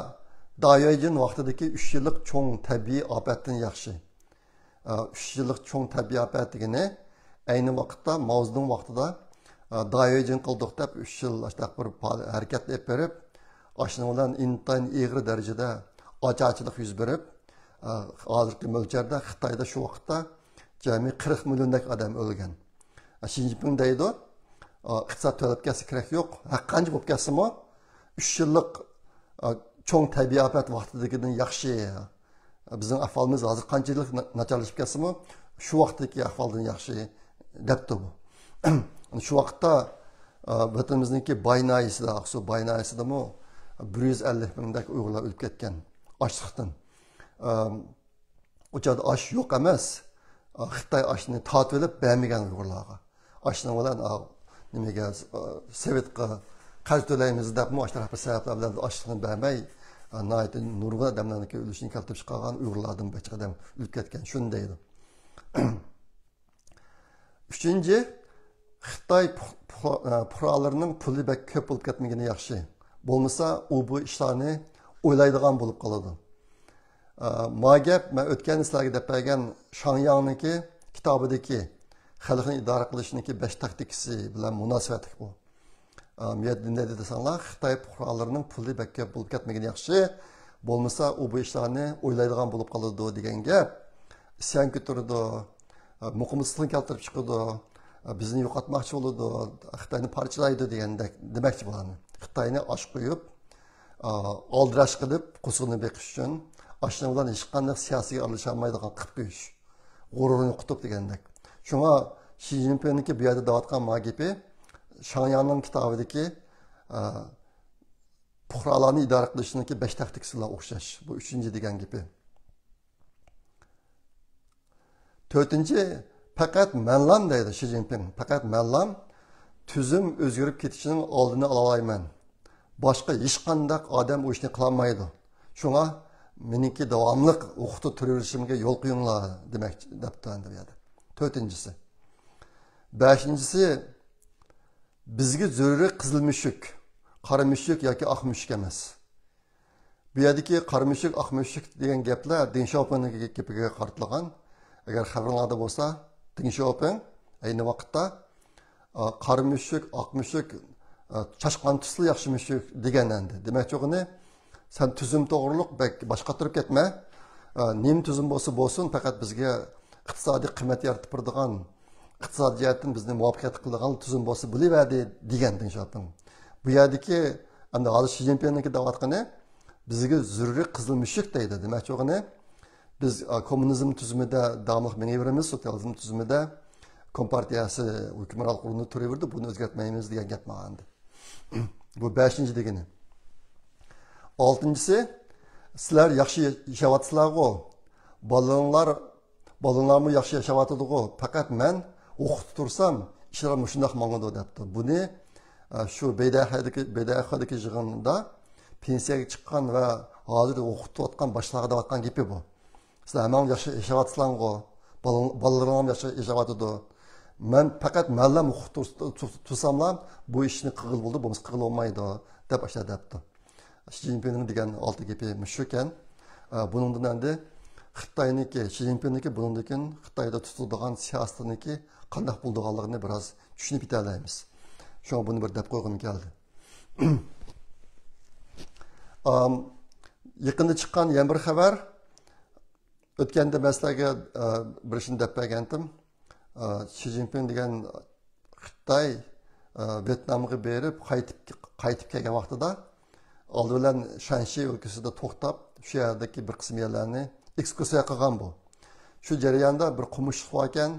دايۆجىن ۋاقتىدىكى ئۈچ يىللىق چوڭ تەبىئىي ئاپەتتىن ياخشى. ئە، ئۈچ يىللىق چوڭ تەبىئىي ئاپەت دېگىنى ئەينى ۋاقىتتا ماۋزېدۇڭ ۋاقتىدا، ئە، دايۆجىن قىلدۇق دەپ ئۈچ يىل ئاشۇنداق بىر پائال-، ھەرىكەت ئېلىپ بېرىپ، ئاشۇنىڭ بىلەن ئىنتايىن ئېغىر دەرىجىدە ئاچارچىلىق يۈز بېرىپ، ئە، ھازىرقى مۆلچەردە خىتايدا شۇ ۋاقىتتا جەمئىي قىرىق مىليوندەك ئادەم ئۆلگەن. ئە، شى جىنپىڭ دەيدۇ، ئە، ئىقتىساد تۆۋەنلەپ كەتسە كېرەك يوق، ھەر قانچە بولۇپ كەتسىمۇ، ئۈچ يىللىق، ئە، چوڭ تەبىئىي ئاپەت ۋاقتىدىكىدىن ياخشى. بىزنىڭ ئەھۋالىمىز ھازىر قانچىلىك نا-، ناچارلىشىپ كەتسىمۇ، شۇ ۋاقىتتىكى ئەھۋالدىن ياخشى، دەپتۇ بۇ. شۇ ۋاقىتتا، ئە، ۋەتىنىمىزنىڭكى باي ناھىيەسىدە، ئاقسۇ باي ناھىيەسىدىمۇ بىر يۈز ئەللىك مىڭدەك ئۇيغۇرلار ئۆلۈپ كەتكەن ئاچلىقتىن. ئە، ئۇ چاغدا ئاش يوق ئەمەس. ئە، خىتاي ئاشنى تارتىۋېلىپ بەرمىگەن ئۇيغۇرلارغا. ئاشنىڭ بىلەن، ئا، نېمىگە، ئا، سوۋېتقا قەرز تۆلەيمىز دەپمۇ، ئاشۇنداق بىر سەۋەبلەر بىلەن ئاشلىقنى بەرمەي، ئا، ناھايىتى نۇرغۇن ئادەملەرنىڭكى ئۆلۈشىنى كەلتۈرۈپ چىقارغان ئۇيغۇرلاردىن بەك ئادەم ئۆلۈپ كەتكەن، شۇنى دەيدۇ. ئۈچىنچى، خىتاي پۇ-، پۇ-، ئا، پۇقرالىرىنىڭ پۇلى بەك كۆپ بولۇپ كەتمىگىنى ياخشى. بولمىسا، ئۇ بۇ ئىشلارنى ئويلايدىغان بولۇپ قالىدۇ. ئا، ما گەپ مەن ئۆتكەندە سىلەرگە دەپ بەرگەن شاڭياڭنىڭكى كىتابىدىكى خەلقنى ئىدارە قىلىشنىڭكى بەش تاكتىكىسى بىلەن مۇناسىۋەتلىك بۇ. ئا، بۇ يەردە نېمە دېدى دېسەڭلار، خىتاي پۇقرالىرىنىڭ پۇلى بەك كۆپ بولۇپ كەتمىگىنى ياخشى، بولمىسا ئۇ بۇ ئىشلارنى ئويلايدىغان بولۇپ قالىدۇ دېگەن گەپ. ئىسيان كۆتۈرىدۇ، ئا، مۇقىمسىزلىقنى كەلتۈرۈپ چىقىدۇ، ئا، بىزنى يوقاتماقچى بولىدۇ، خىتاينى پارچىلايدۇ دېگەندەك دېمەكچى بۇلارنى. خىتاينى ئاچ قويۇپ، ئا، ئالدىراش قىلىپ، قورسىقىنى بېقىش ئۈچۈن ئاشۇنىڭ بىلەن ھېچقانداق سىياسىيگە ئارىلىشالمايدىغان قىلىپ قويۇش. غۇرۇرىنى يوقىتىپ دېگەندەك. شۇڭا شى جىنپىڭنىڭكى بۇ يەردە دەۋاتقان ما گېپى شاڭياڭنىڭ كىتابىدىكى، ئا، پۇقرالارنى ئىدارە قىلىشنىڭكى بەش تاكتىكىسى بىلەن ئوخشاش. بۇ ئۈچىنچى دېگەن گېپى. تۆتىنچى، پەقەت مەنلام دەيدۇ شى جىنپىڭ. پەقەت مەنلام تۈزۈم ئۆزگىرىپ كېتىشىنىڭ ئالدىنى ئالالايمەن. باشقا ھېچقانداق ئادەم ئۇ ئىشنى قىلالمايدۇ. شۇڭا مېنىڭكى داۋاملىق ھوقۇقتا تۇرۇۋېرىشىمگە يول قويۇڭلار دېمەكچى، دەپتۇ ئەندى بۇ يەردە. تۆتىنچىسى. بەشىنچىسى، بىزگە زۆرۈرى قىزىل مۈشۈك، قارا مۈشۈك ياكى ئاق مۈشۈك ئەمەس. بۇ يەردىكى قارا مۈشۈك، ئاق مۈشۈك دېگەن گەپلەر دېڭ شياۋپىڭنىڭ گېپىگە قارىتىلغان. ئەگەر خەۋىرىڭلاردا بولسا، دېڭ شياۋپىڭ ئەينى ۋاقىتتا، ئا، قارا مۈشۈك، ئاق مۈشۈك، ئا، چاشقان تۇتسىلا ياخشى مۈشۈك دېگەن ئەمدى. دېمەكچى بولغىنى، سەن تۈزۈم توغرۇلۇق بەك باش قاتۇرۇپ كەتمە. ئا، نېمە تۈزۈم بولسا بولسۇن، پەقەت بىزگە ئىقتىسادىي قىممەت يارىتىپ بېرىدىغان، ئىقتىسادىي جەھەتتىن بىزنى مۇۋەپپەقىيەتلىك قىلىدىغان تۈزۈم بولسا بولۇۋەردى دېگەن دېڭ شياۋپىڭ. بۇ يەردىكى، ئەمدى ھازىر شى جىنپىڭنىڭكى دەۋاتقىنى، بىزگە زۆرۈرى قىزىل مۈشۈك دەيدۇ. دېمەكچى بولغىنى، بىز، ئا، كوممۇنىزم تۈزۈمىدە داۋاملىق مېڭىۋېرىمىز، سوتسىيالىزم تۈزۈمىدە، كومپارتىيەسى ھۆكۈمران قۇرۇلۇپ تۇرۇۋېرىدۇ، بۇنى ئۆزگەرتمەيمىز دېگەن گەپ ماڭا ئەمدى. بۇ بەشىنچى دېگىنى. ئالتىنچىسى، سىلەر ياخشى ياشاۋاتىسىلەرغۇ، بالىڭلار، بالىڭلارمۇ ياخشى ياشاۋاتىدىغۇ، پەقەت مەن ھوقۇقتا تۇرسام، ئىشلار مۇشۇنداق ماڭىدۇ دەپتۇ. بۇنى ئە، شۇ بەيدەخەدىكى، بەيدەخەدىكى يىغىندا پېنسىيەگە چىققان ۋە ھازىر ئوقۇتۇۋاتقان باشلارغا دەۋاتقان گېپى بۇ. سىلەر ھەممىڭلار ياخشى ياشاۋاتىسىلەرغۇ؟ بالا-، بالىلىرىڭلار ياخشى ياشاۋاتىدۇ. مەن پەقەت مەنلا ئوقۇتۇپ تۇرساملا بۇ ئىشنى قىلغىلى بولىدۇ، بولمىسا قىلغىلى بولمايدۇ، دەپ ئاشۇنداق دەپتۇ. شى جىنپىڭنىڭ دېگەن ئالدى گېپى مۇشۇكەن. ئە، بۇنىڭدىن ئەمدى خىتاينىڭكى، شى جىنپىڭنىڭكى بۇنىڭدىن كېيىن خىتايدا تۇتىدىغان سىياسىتىنىڭكى قانداق بولىدىغانلىقىنى بىراز چۈشىنىپ يېتەلەيمىز. شۇڭا بۇنى بىر دەپ قويغۇم كەلدى. ئام، يېقىندا چىققان يەنە بىر خەۋەر. ئۆتكەندە مەن سىلەرگە، ئە، بىر ئىشنى دەپ بەرگەنتىم. ئە، شى جىنپىڭ دېگەن خىتاي، ئە، ۋيېتنامغا بېرىپ، قايتىپ، قايتىپ كەلگەن ۋاقتىدا ئالدى بىلەن شەنشى ئۆلكىسىدە توختاپ، شۇ يەردىكى بىر قىسىم يەرلەرنى ئېكسكۇرسىيە قىلغان بۇ. شۇ جەرياندا بىر قومۇشلۇق باركەن،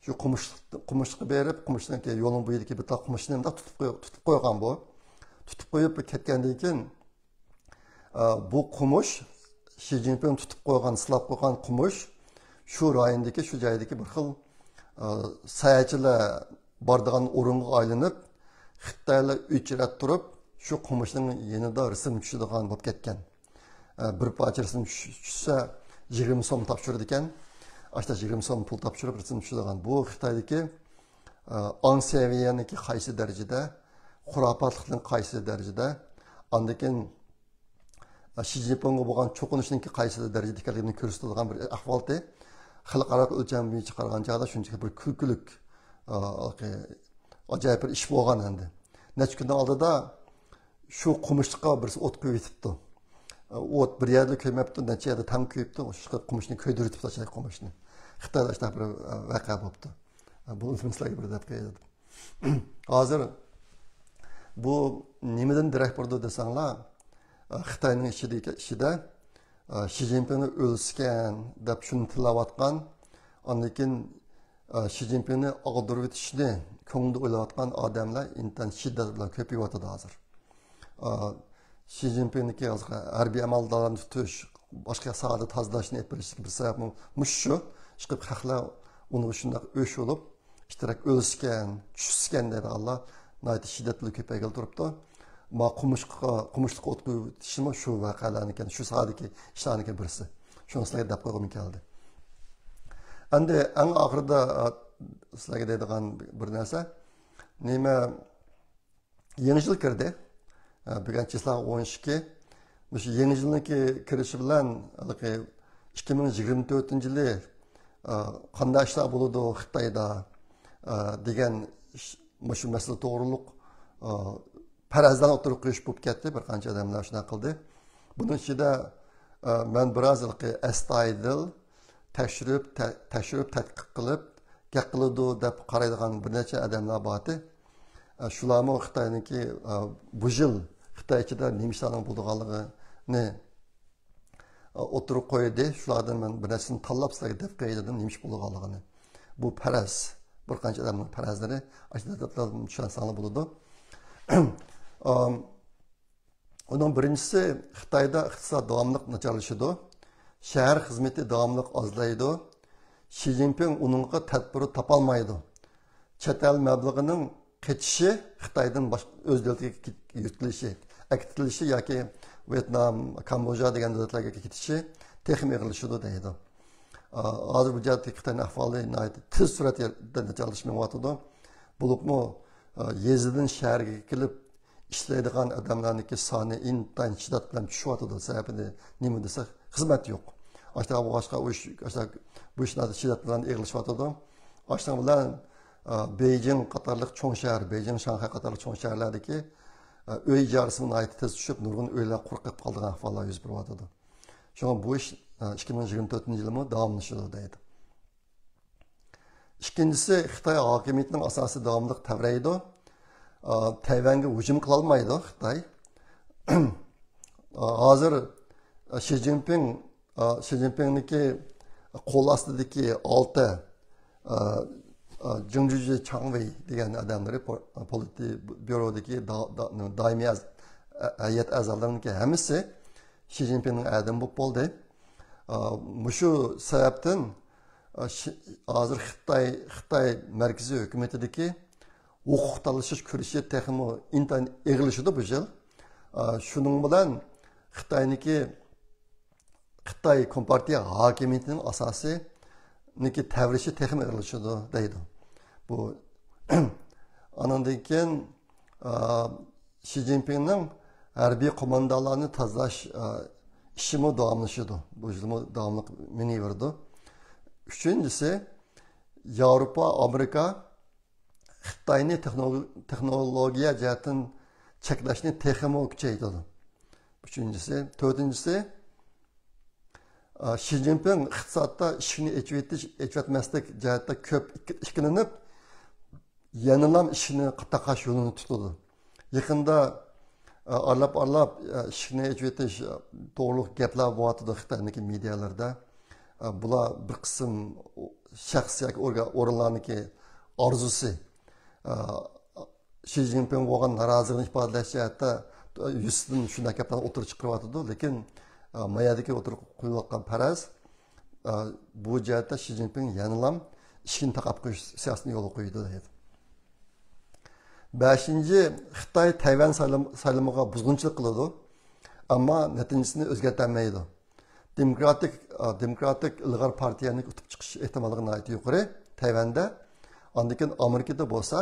شۇ قومۇشلۇق، قومۇشلۇققا بېرىپ، قومۇشلۇقنىڭكى يولنىڭ بويىدىكى بىر تال قومۇشنى مۇنداق تۇتۇپ قوي-، تۇتۇپ قويغان بۇ. تۇتۇپ قويۇپ كەتكەندىن كېيىن، ئە، بۇ قومۇش، شى جىنپىڭ تۇتۇپ قويغان، سىلاپ قويغان قومۇش شۇ رايوندىكى، شۇ جايدىكى بىر خىل، ئە، ساياھەتچىلەر بارىدىغان ئورۇنغا ئايلىنىپ، خىتايلار ئۆچرەت تۇرۇپ، شۇ قومۇشنىڭ يېنىدا رەسىم چۈشىدىغان بولۇپ كەتكەن. ئە، بىر پارچە رەسىم چۈش-، چۈشسە، يىگىرمە سوم تاپشۇرىدىكەن. ئاشتا يىگىرمە سوم پۇل تاپشۇرۇپ رەسىم چۈشىدىغان. بۇ خىتايدىكى، ئە، ئاڭ سەۋىيەنىڭكى قايسى دەرىجىدە، خۇراپاتلىقنىڭ قايسى دەرىجىدە، ئاندىن كېيىن شى جىنپىڭغا بولغان چوقۇنۇشنىڭكى قايسى دەرىجىدە ئىكەنلىكىنى كۆرسىتىدىغان بىر ئەھۋالتى. خەلقئارا ئۆلچەم بويىچە قارىغان چاغدا شۇنچىلىك بىر كۈلكىلىك، ئا، ئاجايىپ بىر ئىش بولغان ئەمدى. نەچچە كۈننىڭ ئالدىدا شۇ قومۇشلۇققا بىرسى ئوت قويۇۋېتىپتۇ. ئوت بىر يەردە كۆيمەپتۇ، نەچچە يەردە تەڭ كۆيۈپتۇ. شۇ قومۇشنى كۆيدۈرۈۋېتىپتۇ، شۇ قومۇشنى. خىتايدا شۇنداق بىر ۋەقە بولۇپتۇ. بۇنى سىلەرگە بىر دەپ قوياي دېدىم. ھازىر بۇ نېمىدىن دېرەك بېرىدۇ دېسەڭلار، خىتاينىڭ ئىچىدىكى، ئىچىدە، شى جىنپىڭنى ئۆلسىكەن دەپ شۇنى تىللاۋاتقان، ئاندىن كېيىن شى جىنپىڭنى ئاغدۇرۇۋېتىشنى كۆڭلىدە ئويلاۋاتقان ئادەملەر ئىنتايىن شىددەت بىلەن كۆپىيىۋاتىدۇ ھازىر. شى جىنپىڭنىڭكى ھەربىي ئەمەلدارلارنى تۇتۇش، باشقا ساھەدە تازىلاشنى ئېلىپ بېرىشتىكى بىر سەۋەبمۇ مۇشۇ شۇ. ئىشقىلىپ خەقلەر ئۇنىڭغا شۇنداق ئۆچ بولۇپ، ئىتتىرەك ئۆلسىكەن، چۈشسىكەن دەيدىغانلار ناھايىتى شىددەتلىك كۆپەيگىلى تۇرۇپتۇ. ما قومۇشلۇققا، قومۇشلۇققا ئوت قويۇۋېتىشمۇ شۇ ۋەقەلەرنىڭكى، شۇ ساھەدىكى ئىشلارنىڭكى بىرسى. شۇنى سىلەرگە دەپ قويغۇم كەلدى. ئەمدى ئەڭ ئاخىرىدا، ئا، سىلەرگە دەيدىغان بىر نەرسە. نېمە، يېڭى يىل كىردى. ئە، بۈگۈن چىسلا ئون ئىككى. مۇشۇ يېڭى يىلنىڭكى كىرىشى بىلەن، ھېلىقى ئىككى مىڭ يىگىرمە تۆتىنچى يىلى، ئە، قانداق ئىشلار بولىدۇ خىتايدا، ئە، دېگەن ئىش، مۇشۇ مەسىلە توغرۇلۇق، ئە، پەرەزلەرنى ئوتتۇرىغا قويۇش بولۇپ كەتتى. بىر قانچە ئادەملەر شۇنداق قىلدى. بۇنىڭ ئىچىدە، ئە، مەن بىراز ھېلىقى ئەستايىدىل تەكشۈرۈپ، تە-، تەكشۈرۈپ تەتقىق قىلىپ گەپ قىلىدۇ دەپ قارايدىغان بىر نەچچە ئادەملەر بارتى. ئە، شۇلارمۇ خىتاينىڭكى، ئە، بۇ يىل خىتاي ئىچىدە نېمە ئىشلارنىڭ بولىدىغانلىقىنى ئوتتۇرىغا قويدى. شۇلاردىن مەن بىر نەرسىنى تاللاپ سىلەرگە دەپ قوياي دېدىم، نېمە ئىش بولىدىغانلىقىنى. بۇ پەرەز، بىر قانچە ئادەمنىڭ پەرەزلىرى، ئاشۇ دەپتەردىن چۈشەنسەڭلار بولىدۇ. ئام، ئۇنىڭ بىرىنچىسى، خىتايدا ئىقتىساد داۋاملىق ناچارلىشىدۇ. شەھەر خىزمىتى داۋاملىق ئازلايدۇ. شى جىنپىڭ ئۇنىڭغا تەدبىر تاپالمايدۇ. چەت ئەل مەبلىغىنىڭ قېچىشى خىتايدىن باش-، ئۆز دۆلىتىگە كېت-، يۆتكىلىشى، ئەكېتىلىشى ياكى ۋيېتنام، كامبودژا دېگەن دۆلەتلەرگە كېتىشى تېخىمۇ ئېغىرلىشىدۇ دەيدۇ. ئا، ھازىر بۇ جەھەتتە خىتاينىڭ ئەھۋالى ناھايىتى تېز سۈرئەتتە ناچارلىشىپ مېڭىۋاتىدۇ. بولۇپمۇ، ئا، يېزىدىن شەھەرگە كېلىپ ئىشلەيدىغان ئادەملەرنىڭكى سانى ئىنتايىن شىددەت بىلەن چۈشۈۋاتىدۇ. سەۋەبى نېمە دېسە، خىزمەت يوق. ئاشۇنداق بولغاچقا، ئۇ ئىش، ئاشۇنداق، بۇ ئىش ناھايىتى شىددەت بىلەن ئېغىرلىشىۋاتىدۇ. ئاشۇنىڭ بىلەن، ئا، بېيجىڭ قاتارلىق چوڭ شەھەر، بېيجىڭ، شاڭخەي قاتارلىق چوڭ شەھەرلەردىكى، ئا، ئۆي ئىجارىسىمۇ ناھايىتى تېز چۈشۈپ، نۇرغۇن ئۆيلەر قۇرۇق قېلىپ قالىدىغان ئەھۋاللار يۈز بېرىۋاتىدۇ. شۇڭا بۇ ئىش، ئىككى مىڭ يىگىرمە تۆتىنچى يىلمۇ داۋاملىشىدۇ دەيدۇ. ئىككىنچىسى، خىتاي ھاكىمىيىتىنىڭ ئاساسى داۋاملىق تەۋرەيدۇ. تەيۋەنگە ھۇجۇم قىلالمايدۇ خىتاي. ھازىر شى جىنپىڭ، شى جىنپىڭنىڭكى قول ئاستىدىكى ئالتە جىڭجۈجى چاڭۋېي دېگەن ئادەملىرى، پولىتبيۇرودىكى دا-، دا-، دائىمىي ئەز-، ھەيئەت ئەزالىرىنىڭكى ھەممىسى شى جىنپىڭنىڭ ئادىمى بولۇپ بولدى. ئا، مۇشۇ سەۋەبتىن، ئا، شى-، ھازىر خىتاي، خىتاي مەركىزىي ھۆكۈمىتىدىكى ھوقۇق تالىشىش كۈرىشى تېخىمۇ ئىنتايىن ئېغىرلىشىدۇ بۇ يىل. ئا، شۇنىڭ بىلەن خىتاينىڭكى، خىتاي كومپارتىيە ھاكىمىيىتىنىڭ ئاساسىنىڭكى تەۋرىشى تېخىمۇ ئېغىرلىشىدۇ دەيدۇ. بۇ ئانىڭدىن كېيىن، ئا، شى جىنپىڭنىڭ ھەربىي قوماندانلارنى تازىلاش، ئا، ئىشىمۇ داۋاملىشىدۇ. بۇ يىلمۇ داۋاملىق مېڭىۋېرىدۇ. ئۈچىنچىسى، ياۋروپا، ئامېرىكا خىتاينى تېخنو-، تېخنولوگىيە جەھەتتىن چەكلەشنى تېخىمۇ كۈچەيتىدۇ. ئۈچىنچىسى، تۆتىنچىسى، ئا، شى جىنپىڭ ئىقتىسادتا ئىشىكنى ئېچىۋېتىش، ئېچىۋەتمەسلىك جەھەتتە كۆپ ئىك-، ئىككىلىنىپ، يەنىلام ئىشىكنى تاقاش يولىنى تۇتىدۇ. يېقىندا، ئا، ئارىلاپ-ئارىلاپ، ئا، ئىشىكنى ئېچىۋېتىش، ئا، توغرۇلۇق گەپلەر بولۇۋاتىدۇ خىتاينىڭكى مېدىيالىرىدا. ئا، بۇلار بىر قىسىم شەخس ياكى ئورگا-، ئورۇنلارنىڭكى ئارزۇسى. ئا، شى جىنپىڭ بولغان نارازىلىقىنى ئىپادىلەش جەھەتتە، ئا، يۈزىدىن شۇنداق گەپلەرنى ئوتتۇرىغا چىقىرىۋاتىدۇ. لېكىن، ئا، ما يەردىكى ئوتتۇرىغا قويۇلۇۋاتقان پەرەز، ئا، بۇ جەھەتتە شى جىنپىڭ يەنىلام ئىشىكنى تاقاپ قويۇش سىياسىتىنى يولغا قويىدۇ دەيدۇ. بەشىنچى، خىتاي تەيۋەن سايلام-، سايلىمىغا بۇزغۇنچىلىق قىلىدۇ، ئەمما نەتىجىسىنى ئۆزگەرتەلمەيدۇ. دېموكراتىك، ئا، دېموكراتىك ئىلغار پارتىيەنىڭ ئۇتۇپ چىقىش ئېھتىماللىقى ناھايىتى يۇقىرى تەيۋەندە. ئاندىن كېيىن ئامېرىكىدا بولسا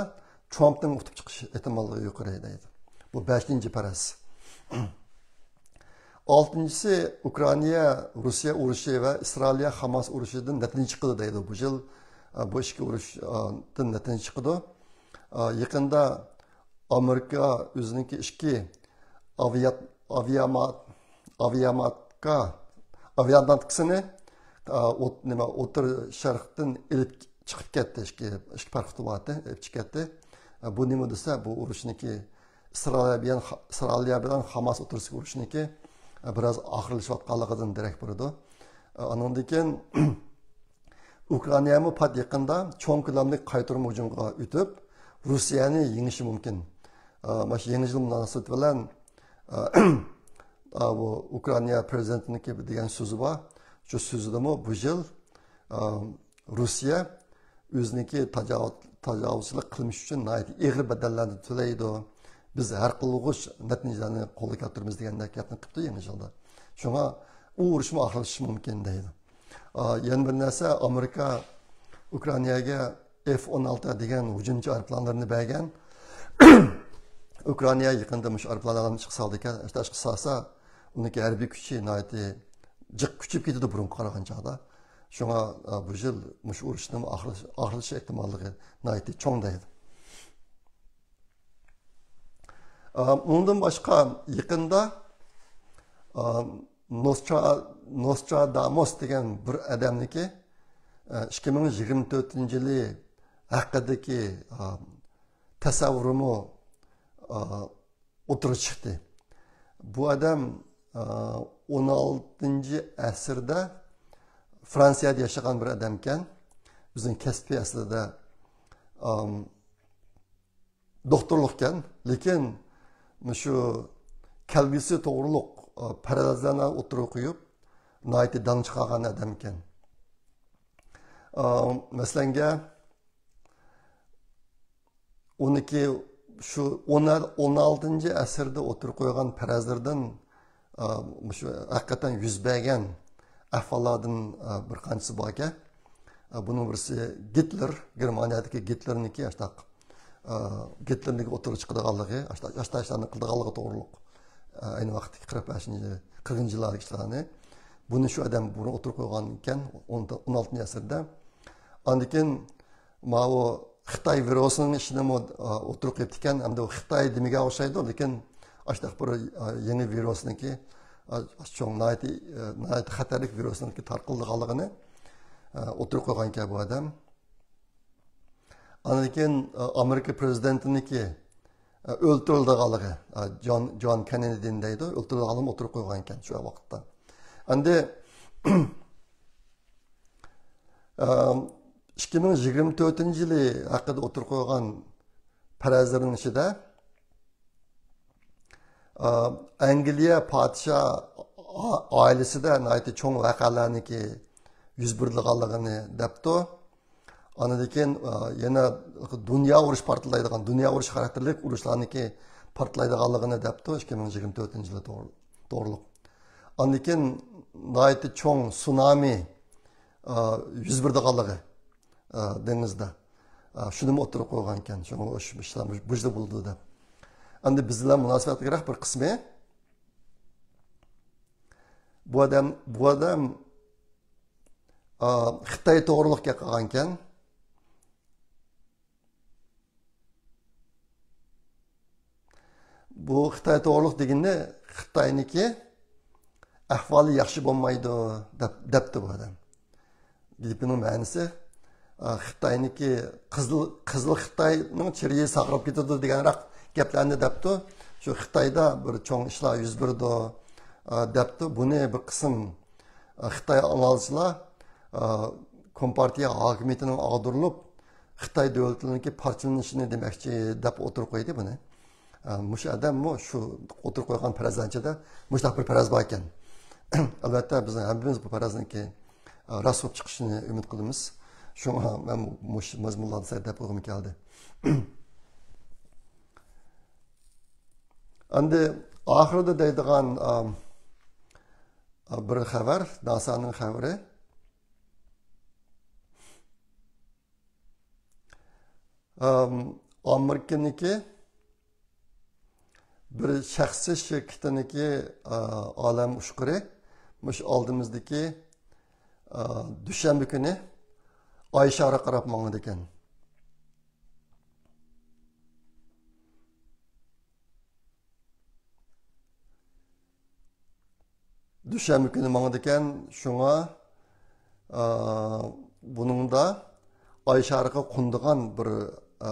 ترامپنىڭ ئۇتۇپ چىقىش ئېھتىماللىقى يۇقىرى دەيدۇ. بۇ بەشىنچى پەرەز. ئالتىنچىسى، ئۇكرائىنا، روسىيە ئۇرۇشى ۋە ئىسرائىلىيە خاماس ئۇرۇشىدىن نەتىجە چىقىدۇ دەيدۇ. بۇ يىل، ئا، بۇ ئىككى ئۇرۇشتىن نەتىجە چىقىدۇ. ئا، يېقىندا ئامېرىكا ئۆزىنىڭكى ئىككى ئاۋىيات-، ئاۋىياما-، ئاۋىياماتكا، ئاۋىياناتكىسىنى، ئا، ئوت-، نېمە، ئوتتۇرا شەرقتىن ئېلىپ چىقىپ كەتتى، ئىككى، ئىككى پاراخوت بارتى، ئېلىپ چىقىپ كەتتى. ئا، بۇ نېمە دېسە، بۇ ئۇرۇشنىكى ئىسرائىلىيە بىلەن، ئىسرائىلىيە بىلەن خاماس ئوتتۇرىسىدىكى ئۇرۇشنىكى، ئا، بىراز ئاخىرلىشىۋاتقانلىقىدىن دېرەك بېرىدۇ. ئا، ئانىڭدىن كېيىن ئۇكرائىنامۇ پات يېقىندا چوڭ كۆلەملىك قايتۇرما ھۇجۇمغا ئۆتۈپ، روسىيەنى يېڭىشى مۇمكىن. ئا، مانا شۇ يېڭى يىل مۇناسىۋىتى بىلەن، ئا، ئا، بۇ ئۇكرائىنا پرېزىدېنتىنىڭكى دېگەن سۆزى بار. شۇ سۆزىدىمۇ بۇ يىل، ئا، روسىيە ئۆزىنىڭكى تاجاۋۇز-، تاجاۋۇزچىلىق قىلمىشى ئۈچۈن ناھايىتى ئېغىر بەدەللەرنى تۆلەيدۇ. بىز ھەل قىلغۇچ نەتىجىلەرنى قولغا كەلتۈرىمىز دېگەندەك گەپنى قىپتۇ يېڭى يىلدا. شۇڭا ئۇ ئۇرۇشمۇ ئاخىرلىشىشى مۇمكىن دەيدۇ. ئا، يەنە بىر نەرسە، ئامېرىكا ئۇكرائىناگە ئېف ئون ئالتە دېگەن ھۇجۇمچى ئايروپىلانلىرىنى بەرگەن. ئۇكرائىنا يېقىندا مۇشۇ ئايروپىلانلارنى ئىشقا سالىدىكەن. ئىشقا سالسا، ئۇنىڭكى ھەربىي كۈچى ناھايىتى جىق كۈچىيىپ كېتىدۇ بۇرۇنقىغا قارىغان چاغدا. شۇڭا، ئا، بۇ يىل مۇشۇ ئۇرۇشنىڭ ئاخىرلىشىش، ئاخىرلىشىش ئېھتىماللىقى ناھايىتى چوڭ دەيدۇ. ئا، ئۇنىڭدىن باشقا يېقىندا، ئا، نوسترا-، نوسترادامۇس دېگەن بىر ئادەمنىكى، ئا، ئىككى مىڭ يىگىرمە تۆتىنچى يىلى ھەققىدىكى، ئا، تەسەۋۋۇرىمۇ، ئا، ئوتتۇرىغا چىقتى. بۇ ئادەم، ئا، ئون ئالتىنچى ئەسىردە فرانسىيەدە ياشىغان بىر ئادەمكەن. ئۆزىنىڭ كەسپى ئەسلىدە، ئام، دوختۇرلۇقكەن، لېكىن مۇشۇ كەلگۈسى توغرۇلۇق، ئا، پەرەزلەرنى ئوتتۇرىغا قويۇپ، ناھايىتى داڭ چىقارغان ئادەمكەن. ئا، مەسىلەنگە، ئۇنىڭكى شۇ ئون، ئون ئالتىنچى ئەسىردە ئوتتۇرىغا قويغان پەرەزلىرىدىن، ئا، مۇشۇ ھەقىقەتەن يۈز بەرگەن ئەھۋاللاردىن، ئا، بىر قانچىسى باركەن. ئا، بۇنىڭ بىرسى گىتلېر، گېرمانىيەدىكى گىتلېرنىڭكى ئاشتاق، ئا، گىتلېرنىڭكى ئوتتۇرىغا چىقىدىغانلىقى، ئاشتاق، ئاشتاق ئىشلارنى قىلىدىغانلىقى توغرۇلۇق، ئا، ئەينى ۋاقىتتىكى قىرىق بەشىنچى، قىرىقىنچى يىللاردىكى ئىشلارنى. بۇنى شۇ ئادەم بۇرۇن ئوتتۇرىغا قويغان ئىكەن، ئون، ئون ئالتىنچى ئەسىردە. ئاندىن كېيىن ماۋۇ خىتاي ۋىرۇسىنىڭ ئىشىنىمۇ، ئا، ئوتتۇرىغا قويۇپتىكەن. ئەمدى ئۇ خىتاي دېمىگەن ئوخشايدۇ، لېكىن ئاشتاق بىر، ئا، يېڭى ۋىرۇسنىڭكى، ئا، چوڭ، ناھايىتى، ئا، ناھايىتى خەتەرلىك ۋىرۇسنىڭكى تارقىلىدىغانلىقىنى، ئا، ئوتتۇرىغا قويغانىكەن بۇ ئادەم. ئاندىن كېيىن، ئا، ئامېرىكا پرېزىدېنتىنىڭكى، ئا، ئۆلتۈرۈلىدىغانلىقى، ئا، جون، جون كېننېدىنى دەيدۇ، ئۆلتۈرۈلىدىغانلىقىنى ئوتتۇرىغا قويغانىكەن شۇ ۋاقىتتا. ئەمدى ئىككى مىڭ يىگىرمە تۆتىنچى يىلى ھەققىدە ئوتتۇرىغا قويغان پەرەزلىرىنىڭ ئىچىدە، ئەنگلىيە پادىشاھ ئائىلىسىدە ناھايىتى چوڭ ۋەقەلەرنىڭكى يۈز بېرىدىغانلىقىنى دەپتۇ. ئاندىن كېيىن، ئا، يەنە دۇنيا ئۇرۇشى پارتلايدىغان، دۇنيا ئۇرۇشى خاراكتېرلىك ئۇرۇشلارنىڭكى پارتلايدىغانلىقىنى دەپتۇ، ئىككى مىڭ يىگىرمە تۆتىنچى يىلى توغرۇ-، توغرۇلۇق. ئاندىن كېيىن ناھايىتى چوڭ سۇنامى، ئا، يۈز بېرىدىغانلىقى، ئا، دېڭىزدا. ئا، شۇنىمۇ ئوتتۇرىغا قويغانىكەن. شۇڭا شۇ ئىشلار بۇ-، بۇ يىلدا بولىدۇ دەپ. ئەمدى بىز بىلەن مۇناسىۋەتلىكرەك بىر قىسمى. بۇ ئادەم، بۇ ئادەم، ئا، خىتاي توغرۇلۇق گەپ قىلغانىكەن. بۇ خىتاي توغرۇلۇق دېگىنى خىتاينىكى ئەھۋالى ياخشى بولمايدۇ دەپ، دەپتۇ بۇ ئادەم. گېپىنىڭ مەنىسى، ئا، خىتاينىكى قىزىل، قىزىل خىتاينىڭ چىرىيى ساغىرىپ كېتىدۇ دېگەنراق گەپلەرنى دەپتۇ. شۇ خىتايدا بىر چوڭ ئىشلار يۈز بېرىدۇ، ئا، دەپتۇ. بۇنى بىر قىسىم، ئا، خىتاي ئاڭلالچىلار، ئا، كومپارتىيە ھاكىمىيىتىنىڭ ئاغدۇرۇلۇپ، خىتاي دۆلىتىنىڭكى پارچىلىنىشىنى دېمەكچى دەپ ئوتتۇرىغا قويدى بۇنى. ئا، مۇشۇ ئادەممۇ شۇ ئوتتۇرىغا قويغان پەرەزلەرنىڭ ئىچىدە مۇشۇنداق بىر پەرەز بار ئىكەن. ئەلۋەتتە، بىز ھەممىمىز بۇ پەرەزنىڭكى، ئا، راست بولۇپ چىقىشىنى ئۈمىد قىلىمىز. شۇڭا مەن مۇشۇ مەزمۇنلارنى سەل دەپ قويغۇم كەلدى. ئەمدى ئاخىرىدا دەيدىغان، ئا، بىر خەۋەر، ناسانىڭ خەۋىرى. ئام، ئامېرىكىنىڭكى بىر شەخسىي شىركىتىنىڭكى، ئا، ئالەم ئۇچقۇرى مۇشۇ ئالدىمىزدىكى، ئا، دۈشەنبە كۈنى ئاي شارىغا قاراپ ماڭىدىكەن. دۈشەنبە كۈنى ماڭىدىكەن، شۇڭا، ئا، بۇنىڭدا ئاي شارىغا قونىدىغان بىر، ئا،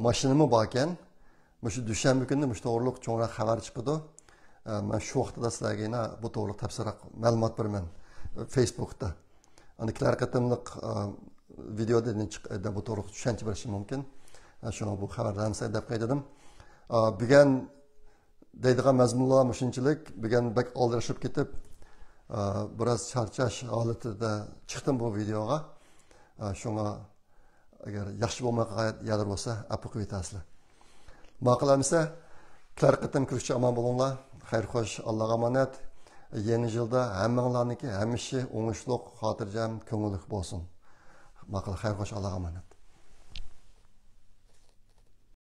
ماشىنىمۇ باركەن. مۇشۇ دۈشەنبە كۈنى مۇشۇ توغرۇلۇق چوڭراق خەۋەر چىقىدۇ. ئا، مەن شۇ ۋاقتىدا سىلەرگە يەنە بۇ توغرۇلۇق تەپسىلراق مەلۇمات بېرىمەن، فېيسبۇكتا. ئەمدى كېلەر قېتىملىق، ئا، ۋىدېيودا يەنە چىق-، بۇ توغرۇلۇق چۈشەنچە بېرىشىم مۇمكىن. ئا، شۇڭا بۇ خەۋەرنى ھەممىسىگە دەپ قويدۇم. ئا، بۈگۈن دەيدىغان مەزمۇنلار مۇشۇنچىلىك. بۈگۈن بەك ئالدىراشلىپ كېتىپ، ئا، بىراز چارچاش ھالىتىدە چىقتىم بۇ ۋىدېيوغا. ئا، شۇڭا ئەگەر ياخشى بولماي قالغان يەرلەر بولسا، ئەپۇ قىلىۋېتەرسىلەر. ماقۇل ئەمىسە، كېلەر قېتىم كۆرۈشكىچە ئامان بولۇڭلار. خەير خوش، ئاللاغا ئامانەت. يېڭى يىلدا ھەممىڭلارنىڭكى ھەمىشە ئوڭۇشلۇق، خاتىرجەم، كۆڭۈللۈك بولسۇن. ماقۇل، خەير خوش، ئاللاغا ئامانەت.